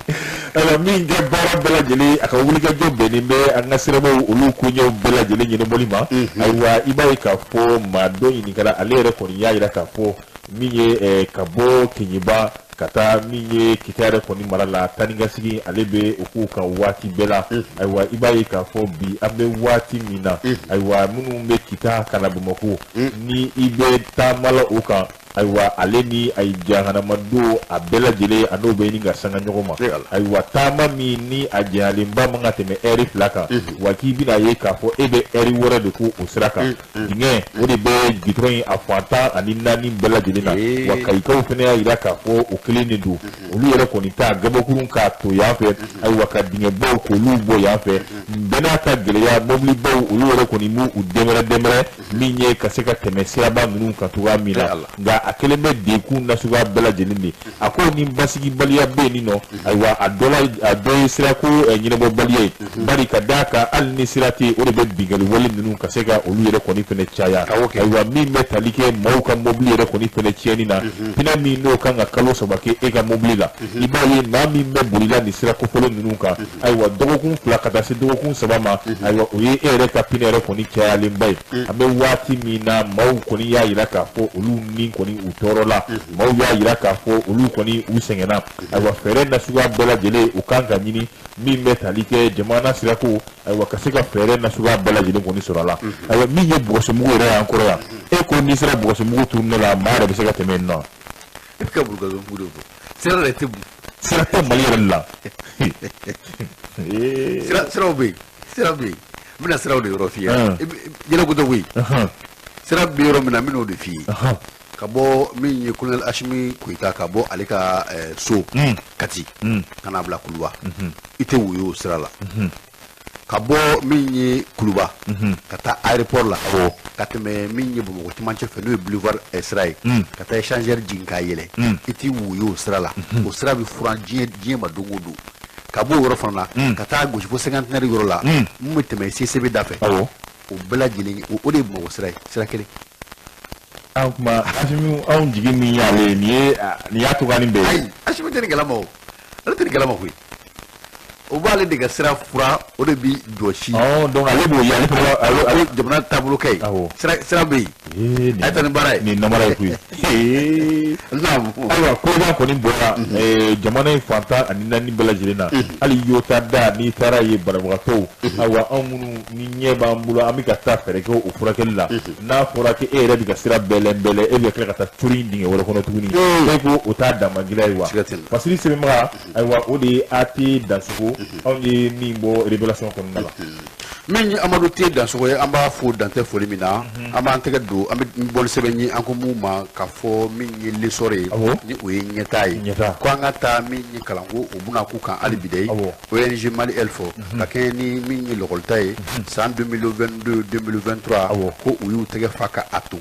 Ayiwa, min kɛ baara bɛɛ lajɛlen, a ka wulikajɔ bɛnnen bɛ an ka sirabaw olu koɲɛw bɛɛ lajɛlen ɲɛnabɔli ma. Ayiwa, i b'a ye k'a fɔ maa dɔ ɲininkara, ale yɛrɛ kɔni y'a yira k'a fɔ min ye ka bɔ Keɲeba ka taa min ye Kita yɛrɛ kɔni mara la, taa ni ka segin ale bɛ o kow kan waati bɛɛ la. Ayiwa, i b'a ye k'a fɔ bi an bɛ waati min na, ayiwa, minnu bɛ Kita ka na Bamakɔ, ni i bɛ taama la o kan, ayiwa, ale ni a jahanamadon a bɛɛ lajɛlen a n'o bɛ ɲini ka sanga ɲɔgɔn ma. Ayiwa, taama min ni a jayalenba man ka tɛmɛ ɛri 2 kan wa, k'i bɛna ye k'a fɔ e bɛ ɛri 6 de ko o sira kan, dingɛ o de bɛ gidɔrɔn in a fan 14 bɛɛ lajɛlen na. Wa kayikaw fana y'a jira k'a fɔ o kelen de don, olu yɛrɛ kɔni ta gabakurun k'a to yan fɛ, ayiwa, ka dingɛbaw k'olu bɔ yan fɛ. Bɛɛ n'a ta gɛlɛya, mobilibaw olu yɛrɛ kɔni b'u u dɛmɛrɛ dɛmɛrɛ min ye ka se ka tɛmɛ siraba ninnu kan cogoya min na, nka a kelen bɛ degun nasuguya bɛɛ lajɛlen de. A ko ni basigibaliya bɛ yen nɔ, ayiwa, a dɔ la, a dɔ ye sirako ɲɛnabɔbaliya ye, bari ka d'a kan hali ni sira tɛ yen, o de bɛ binkanni wale ninnu ka se ka olu yɛrɛ kɔni fɛnɛ caya. Ayiwa, min bɛ tali kɛ maaw ka mobili yɛrɛ kɔni fɛnɛ tiɲɛni na, pinɛ min n'o kan ka kalo 3 kɛ e ka mobili la, i b'a ye maa min bɛ bolila nin sira kofɔlen ninnu kan, ayiwa, dɔgɔkun 2 ka taa se dɔgɔkun 3 ma, ayiwa, o ye e yɛrɛ ka pinɛ yɛrɛ kɔni cayalenba ye. An bɛ Waati min na maaw kɔni y'a jira k'a fɔ olu ni kɔni u tɔɔrɔ la, maaw y'a jira k'a fɔ olu kɔni u sɛgɛnna. Ayiwa, fɛɛrɛ nasuguya bɛɛ lajɛlen u kan ka ɲini min bɛ tali kɛ jamana sirako, ayiwa, ka se ka fɛɛrɛ nasuguya bɛɛ lajɛlen kɔni sɔrɔ a la. Ayiwa, min ye Bɔgɔsomugu yɛrɛ y'an kɔrɔ yan, e ko n'i sera Bɔgɔsomugu turunɛ la, maa yɛrɛ bɛ se ka tɛmɛ yen nɔ. E bɛ ka Bɔgɔsomugu de fɔ, sira yɛrɛ tɛ sira tɛ Mali yɛrɛ la. Siraw bɛ yen, sira bɛ yen. N bɛna siraw de yɔrɔ f'i ye. Yɛlɛko tɛ koyi, sira bɛ yɔrɔ min na, n bɛn'o de f'i ye. Ka bɔ min ye colonel Assimi Goïta, ka bɔ ale ka so Kati ka n'a bila Kuluba, i tɛ woyo o sira la. Ka bɔ min ye Kuluba ka taa aéroport la, ka tɛmɛ min ye Bamakɔ cɛmancɛ fɛ, n'o ye boulevard sira ye, ka taa échangeur jigin k'a yɛlɛ, i tɛ woyo o sira la. O sira bɛ furan diɲɛ ma don o don. Ka bɔ o yɔrɔ fana na ka taa gosi fo cinquantenaire yɔrɔ la, mun bɛ tɛmɛ CCB da fɛ, o bɛɛ lajɛlen o de ye Bamakɔ sira ye, sira kelen. An kuma Assimi, anw jigi min y'ale ye nin ye, nin y'a togoyanin bɛɛ ye. Ayi, Assimi tɛ nin kalama o, ale tɛ nin kalama koyi. O b'ale de ka sira fura, o de bi jɔsi. Donc ale b'o ye, ale fana ale jamana taabolo kɛ yen. Sira bɛ yen. A ye taa ni baara ye. Nin namara ye koyi. Ayiwa, koloba kɔni bɔra jamana in fan 14 bɛɛ lajɛlen na. Hali yota da n'i taara ye banabagatɔw, ayiwa, anw minnu ni ɲɛ b'an bolo, an bɛ ka taa fɛɛrɛ kɛ o furakɛli la. N'a fɔra k'e yɛrɛ bɛ ka sira bɛlɛn bɛlɛn, e bɛ tila ka taa turu dingɛ wɛrɛ kɔnɔ tuguni, e ko o t'a dama gɛlɛya ye wa? Fasiri sɛbɛnbaga, ayiwa, o de ye AT Dansogo, anw ye min bɔ révélation kɔnɔna la. Min ye Amadu T Dansogo ye, an b'a fo dantɛ foli min na. An b'an tɛgɛ don, an bɛ bɔ ni sɛbɛn ye, an ko mun ma k'a fɔ min ye l'essor ye, ni o ye ɲɛtaa ye, ko an ka taa min ye kalanko o bɛna k'u kan hali bi dɛ. ONG Mali Health, ka kɛɲɛ ni min ye lɔkɔlita ye san 2022 2023, ko u y'u tɛgɛ fa ka a to.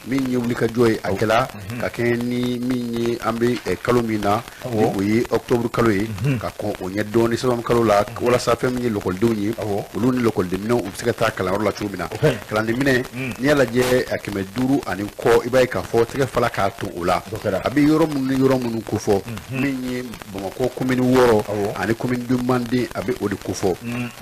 Min ye wulikajɔ ye, a kɛla ka kɛɲɛ ni min ye an bɛ kalo min na, ni o ye octobre kalo ye, ka kɔn o ɲɛ dɔɔni septembre kalo la, walasa fɛn min ye lɔkɔlidenw ye, olu ni lɔkɔlidenminɛnw, u bɛ se ka taa kalanyɔrɔ la cogo min na. Kalandenminɛ, n'i y'a lajɛ a 500 ani kɔ, i b'a ye k'a fɔ tɛgɛ fala k'a to o la. A bɛ yɔrɔ minnu ni yɔrɔ minnu kofɔ, min ye Bamakɔ commune 6 ani commune de Manden, a bɛ o de kofɔ.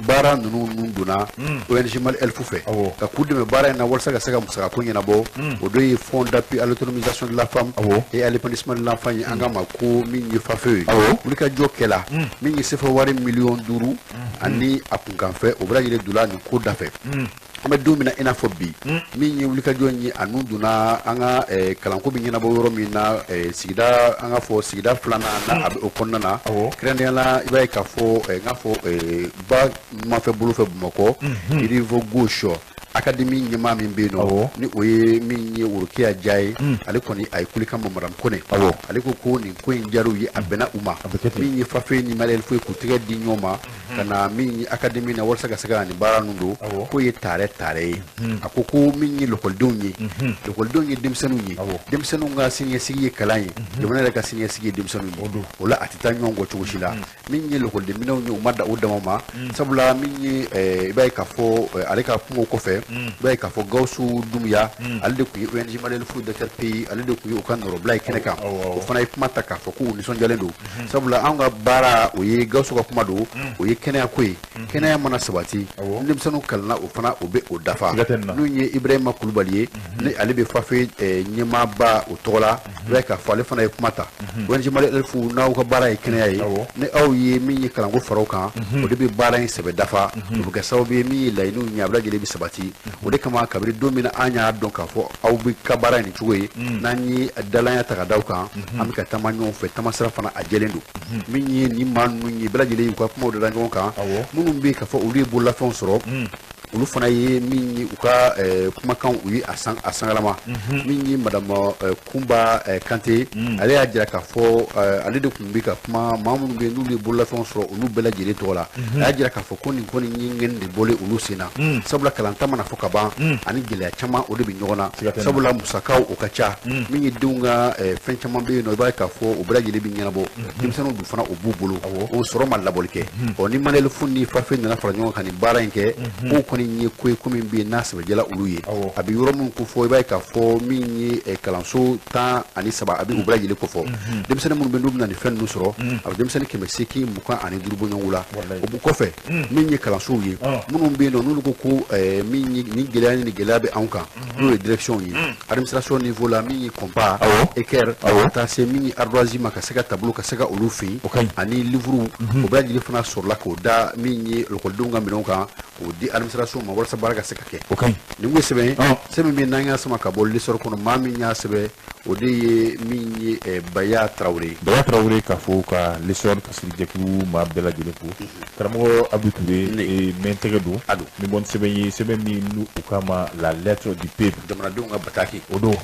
Baara ninnu nun donna ONG Mali Health fɛ ka k'u dɛmɛ baara in na walasa ka se ka musakako ɲɛnabɔ. O dɔ ye Fonds d'appui à l'autonomisation de la femme et à l'épanouissement de l'enfant ye, an k'a ma ko min ye FAFE ye. Wulikajɔ kɛla min ye CFA wari 5 miliyɔn ani a kunkanfɛ, o bɛɛ lajɛlen donna nin ko da fɛ. An bɛ don min na i n'a fɔ bi, min ye wulikajɔ in ye, a nun donna an ka kalanko bɛ ɲɛnabɔ yɔrɔ min na, sigida, an ka fɔ sigida filanan na, a bɛ o kɔnɔna na. Kɛrɛnkɛrɛnnenya la, i b'a ye k'a fɔ n k'a fɔ ba ɲumanfɛ bolo fɛ Bamakɔ, rive gauche académie ɲɛmaa min bɛ yen nɔ, ni o ye min ye Worokiya Diya ye, ale kɔni a ye kulikan bɔ madame Kone. Ale ko ko nin ko in diyara u ye, a bɛnna u ma. Min ye FAFE ni Mali Health ye, k'u tɛgɛ di ɲɔgɔn ma ka na min ye académie na walasa ka se ka nin baara ninnu don, k'o ye taarɛ taarɛ ye. A ko ko min ye lɔkɔlidenw ye, lɔkɔlidenw ye denmisɛnninw ye, denmisɛnninw ka siniɲɛsigi ye kalan ye, jamana yɛrɛ ka siniɲɛsigi ye denmisɛnninw ye. O la a tɛ taa ɲɔgɔn kɔ cogo si la. Min ye lɔkɔlidenminɛnw ye, u ma da o dama ma, sabula min ye i b'a ye k'a fɔ ale ka kumaw kɔfɛ, i b'a ye k'a fɔ Gawusu Dumuya, ale de tun ye ONG Mali Health directeur pays, ale de tun ye u ka nɔrɔbila ye kɛnɛ kan. O fana ye kuma ta k'a fɔ k'u nisɔndiyalen don, sabula anw ka baara, o ye Gawusu ka kuma don, o ye kɛnɛya ko ye. Kɛnɛya mana sabati, ni denmisɛnninw kalanna, o fana o bɛ o dafa. N'o ye Ibrahima Kulubali ye, ni ale bɛ FAFE ɲɛmaaba o tɔgɔ la, i b'a ye k'a fɔ ale fana ye kuma ta. ONG Mali Health, n'aw ka baara ye kɛnɛya ye, ni aw ye min ye kalanko fara o kan, o de bɛ baara in sɛbɛ dafa. O bɛ kɛ sababu ye min ye laɲiniw ye, a bɛɛ lajɛlen bɛ sabati. O de kama, kabini don min na an y'a dɔn k'a fɔ aw bɛ ka baara in nin cogo ye, n'an ye dalanya ta ka da aw kan, an bɛ ka taama ɲɔgɔn fɛ, taamasira fana a jɛlen don. Min ye nin maa ninnu ye, bɛɛ lajɛlen y'u ka kumaw da ɲɔgɔn kan. Minnu bɛ yen k'a fɔ olu ye bololafɛnw sɔrɔ, olu fana ye min ye u ka kumakan, u ye a sangalama. Min ye madame Kunba Kante, ale y'a jira k'a fɔ ale de tun bɛ ka kuma maa minnu bɛ yen n'olu ye bololafɛnw sɔrɔ, olu bɛɛ lajɛlen tɔgɔ la. A y'a jira k'a fɔ ko nin kɔni ye ŋɛni de bɔlen olu sen na, sabula kalanta mana fɔ ka ban, ani gɛlɛya caman o de bɛ ɲɔgɔn na, sabula musakaw o ka ca. Min ye denw ka fɛn caman bɛ yen nɔ, i b'a ye k'a fɔ o bɛɛ lajɛlen bɛ ɲɛnabɔ. Denmisɛnninw dun fana o b'u bolo, o sɔrɔ ma labɔli kɛ. Ɔ ni Mali Health ni FAFE nana fara ɲɔgɔn kan nin baara in kɛ, k'o kɔni kɔni ye ko ye ko min bɛ yen n'a sɛbɛjɛla olu ye. A bɛ yɔrɔ min ko fɔ, i b'a ye k'a fɔ min ye kalanso 13, a bɛ u bɛɛ lajɛlen ko fɔ. Denmisɛnnin minnu bɛ n'u bɛna nin fɛn ninnu sɔrɔ, a bɛ denmisɛnnin 825 bɔ ɲɔgɔn la. O bu kɔfɛ, min ye kalansow ye minnu bɛ yen nɔ, n'olu ko ko min ye nin gɛlɛya ni nin gɛlɛya bɛ anw kan, n'o ye direction ye, administration niveau la, min ye compas, équerre, ka taa se min ye ardoise ma, ka se ka tableau ka se ka olu fin ani livre, o bɛɛ lajɛlen fana sɔrɔla k'o da min ye lakɔlidenw ka minɛnw kan, k'o di administration ma walasa baara ka se ka kɛ. Nin kun ye sɛbɛn ye, sɛbɛn min n'an y'a sama ka bɔ L'Essor kɔnɔ. Maa min y'a sɛbɛn, o de ye min ye Baya Tarawele ye. Baya Tarawele, k'a fɔ ka L'Essor fasiri jɛkulu maa bɛɛ lajɛlen fo. Karamɔgɔ Abdou Touré, mɛ n tɛgɛ don A don. N bɛ bɔ ni sɛbɛn ye, sɛbɛn min n'u u kama La Lettre du Peuple. Jamanadenw ka bataki. O don,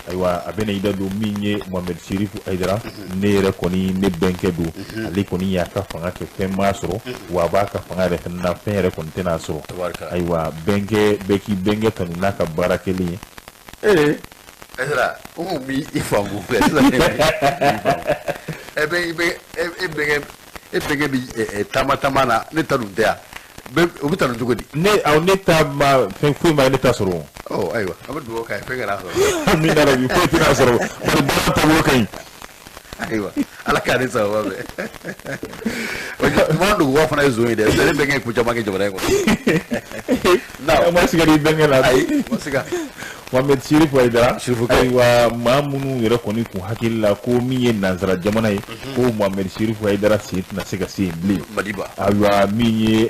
ayiwa, a bɛna i da don min ye Mohamed Chérif Haïdara, ne yɛrɛ kɔni ne bɛnkɛ don. Ale kɔni y'a ka fanga kɛ, fɛn m'a sɔrɔ, wa a b'a ka fanga yɛrɛ fɛnɛ na, fɛn yɛrɛ kɔni tɛna sɔrɔ. Ayiwa, bɛnkɛ bɛɛ k'i bɛnkɛ tanu n'a ka baara kɛlen ye. Ee Ezra, o kun b'i i faamu sisan, e bɛ i bɛ e bɛnkɛ, e bɛnkɛ bi taama taama na, ne ta dun tɛ yan, o bɛ tanu cogo di? Ne awɔ, ne ta ma fɛn foyi ma ne ta sɔrɔ. Ɔ ayiwa, an bɛ dugawu k'a ye, fɛn kana sɔrɔ. Min nana bi, foyi tɛna sɔrɔ, bari baara taabolo ka ɲi. Ayiwa, Ala k'a ni sababa bɛn. Tuma duguba fana ye zon ye dɛ, ne bɛnkɛ ye ko caman kɛ jamana in kɔnɔ. Na ma siga i bɛnkɛ la. Ayi, ma siga. Mohamed Chérif Haïdara, ayiwa, maa minnu yɛrɛ kɔni kun hakili la ko min ye nansara jamana ye, ko Mohamed Chérif Haïdara sen tɛna se ka se yen bilen. Madiba. Ayiwa, min ye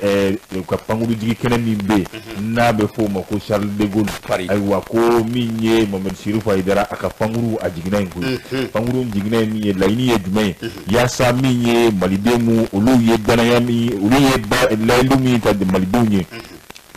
u ka pankurujigi kɛnɛ min bɛ yen n'a bɛ f'o ma ko Charles de Gaulle, ayiwa, ko min ye Mohamed Chérif Haïdara, a ka pankuru a jiginna yen koyi. Pankuru jiginna yen, min ye laɲini ye jumɛn ye? Yaasa min ye malidenw mu, olu ye danaya min, olu ye layidu min ta malidenw ye,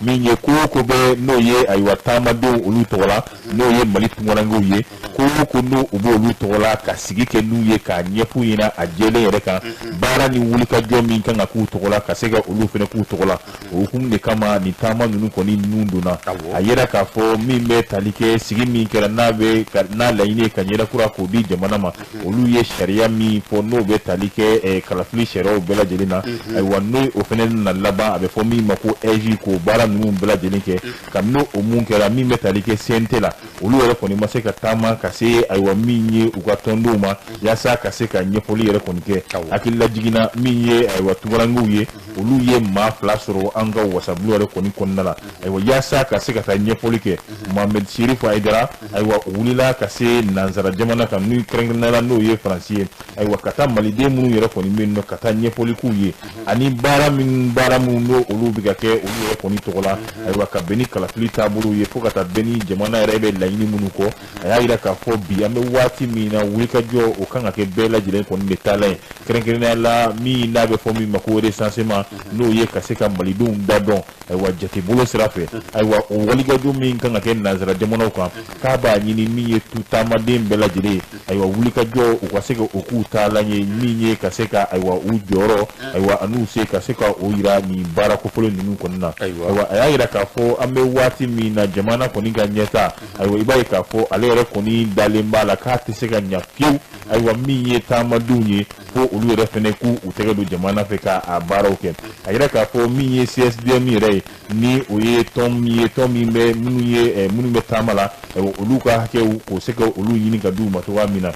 min ye ko o ko bɛ n'o ye, ayiwa, taamadenw olu tɔgɔ la, n'o ye Mali tunkarankew ye, ko o ko n'o u b'olu tɔgɔ la, ka sigi kɛ n'u ye, k'a ɲɛf'u ɲɛna a jɛlen yɛrɛ kan, baara ni wulikajɔ min kan ka k'u tɔgɔ la, ka se ka olu fana k'u tɔgɔ la. O hukumu de kama nin taama ninnu kɔni nun donna. A yira k'a fɔ min bɛ tali kɛ sigi min kɛra, n'a bɛ n'a laɲini ye ka ɲɛda kura k'o di jamana ma, olu ye sariya min fɔ n'o bɛ tali kɛ kalafili sariyaw bɛɛ lajɛlen na, ayiwa, n'o o fana nana laban, a bɛ fɔ min ma ko AIGE, k'o baara ninnu bɛɛ lajɛlen kɛ. Kabini o mun kɛra, min bɛ tali kɛ CNT la, olu yɛrɛ kɔni ma se ka taama ka se, ayiwa, min ye u ka tɔndenw ma, yaasa ka se ka ɲɛfɔli yɛrɛ kɔni kɛ. Hakilila jiginna min ye, ayiwa, tunkarankew ye, olu ye maa 2 sɔrɔ an ka wasabulon yɛrɛ kɔni kɔnɔna la, ayiwa, yaasa ka se ka taa ɲɛfɔli kɛ. Mohamed Chérif Haïdara, ayiwa, o wulila ka se nansara jamana kan, n'u kɛrɛnkɛrɛnnenya la n'o ye Faransi ye, ayiwa, ka taa maliden minnu yɛrɛ kɔni bɛ yen nɔ, ka taa ɲɛfɔli k'u ye ani baara minnu n'o olu bɛ ka kɛ olu yɛrɛ kɔni tɔgɔ la, ayiwa, ka bɛn ni kalafili taabolo ye, fo ka taa bɛn ni jamana yɛrɛ bɛ laɲini minnu kɔ. A y'a yira k'a fɔ bi an bɛ waati min na, wulikajɔ o kan ka kɛ bɛɛ lajɛlen kɔni de taalan ye, kɛrɛnkɛrɛnnenya la min n'a bɛ fɔ min ma ko recensement, n'o ye ka se ka malidenw da dɔn, ayiwa, jatebolo sira fɛ. Ayiwa, o walikajɔ min kan ka kɛ nansara jamanaw kan, k'a b'a ɲini min ye tu taamaden bɛɛ lajɛlen ye, ayiwa, wulikajɔ u ka se ka o k'u taalan ye, min ye ka se ka, ayiwa, u jɔyɔrɔ, ayiwa, an'u se ka se ka o yira nin baara kofɔlen ninnu kɔni na. Ayiwa, a y'a yira k'a fɔ an bɛ waati min na, jamana kɔni ka ɲɛta, ayiwa, i b'a ye k'a fɔ ale yɛrɛ kɔni dalen b'a la k'a tɛ se ka ɲa fiyewu, ayiwa, min ye taamadenw ye, fo olu yɛrɛ fɛnɛ k'u u tɛgɛ don jamana fɛ k'a baaraw kɛ. A yira k'a fɔ min ye CSDM yɛrɛ ye, ni o ye tɔn min ye, tɔn min bɛ minnu ye minnu bɛ taama la, ayiwa, olu ka hakɛw k'o se ka olu ɲini ka d'u ma cogoya min na.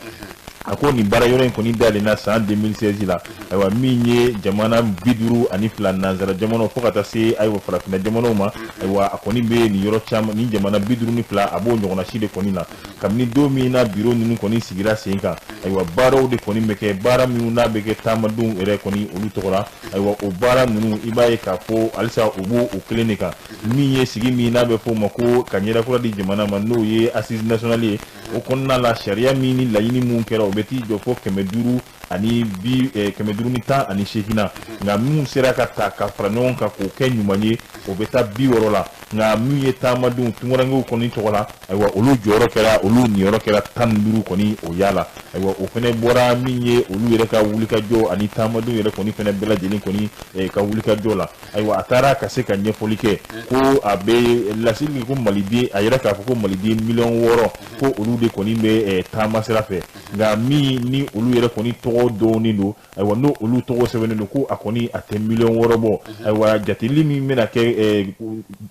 A ko nin baara yɔrɔ in kɔni dayɛlɛnna san 2016 la, ayiwa, min ye jamana 52 nansara jamanaw fo ka taa se, ayiwa, farafinna jamanaw ma, ayiwa, a kɔni bɛ nin yɔrɔ caman, nin jamana 52, a b'o ɲɔgɔnna si de kɔni na. Kabini don min na biro ninnu kɔni sigira sen kan, ayiwa, baaraw de kɔni bɛ kɛ, baara minnu n'a bɛ kɛ taamadenw yɛrɛ kɔni olu tɔgɔ la. Ayiwa, o baara ninnu, i b'a ye k'a fɔ halisa u b'o o kelen de kan. Min ye sigi min n'a bɛ fɔ o ma ko ka ɲɛda kura di jamana ma, n'o ye assise nationale ye, o kɔnɔna la, sariya min ni laɲini mun kɛra, o bɛ t'i jɔ fo 518 na. Nka minnu sera ka ta ka fara ɲɔgɔn kan k'o kɛ ɲuman ye, o bɛ taa 60 la. Nka min ye taamadenw tunkarankew kɔni tɔgɔ la, ayiwa, olu jɔyɔrɔ kɛra, olu niyɔrɔ kɛra 15 kɔni o y'a la. Ayiwa, o fɛnɛ bɔra min ye olu yɛrɛ ka wulikajɔ ani taamadenw yɛrɛ kɔni fɛnɛ bɛɛ lajɛlen kɔni ka wulikajɔ la. Ayiwa, a taara ka se ka ɲɛfɔli kɛ ko a bɛ laseli ko Maliden, a yɛrɛ k'a fɔ ko Maliden 6 miliyɔn ko olu de kɔni bɛ taama sira fɛ, nka min ni olu yɛrɛ kɔni tɔgɔ dɔnnen don, ayiwa, n'o olu tɔgɔ sɛbɛnnen don, ko a kɔni a tɛ 6 miliyɔn bɔ. Ayiwa, jateli min bɛna kɛ,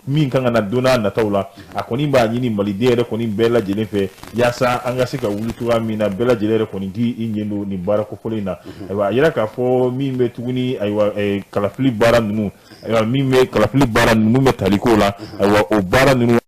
min kan ka na don n'a nataw la, a kɔni b'a ɲini Maliden yɛrɛ kɔni bɛɛ lajɛlen fɛ yaasa an ka se ka wuli cogoya min na, bɛɛ lajɛlen yɛrɛ kɔni k'i ɲɛ don nin baara kofɔlen in na. Ayiwa, a yira k'a fɔ min bɛ tuguni, ayiwa, kalafili baara ninnu, ayiwa, min bɛ kalafili baara ninnu bɛ tali ko la, ayiwa, o baara ninnu.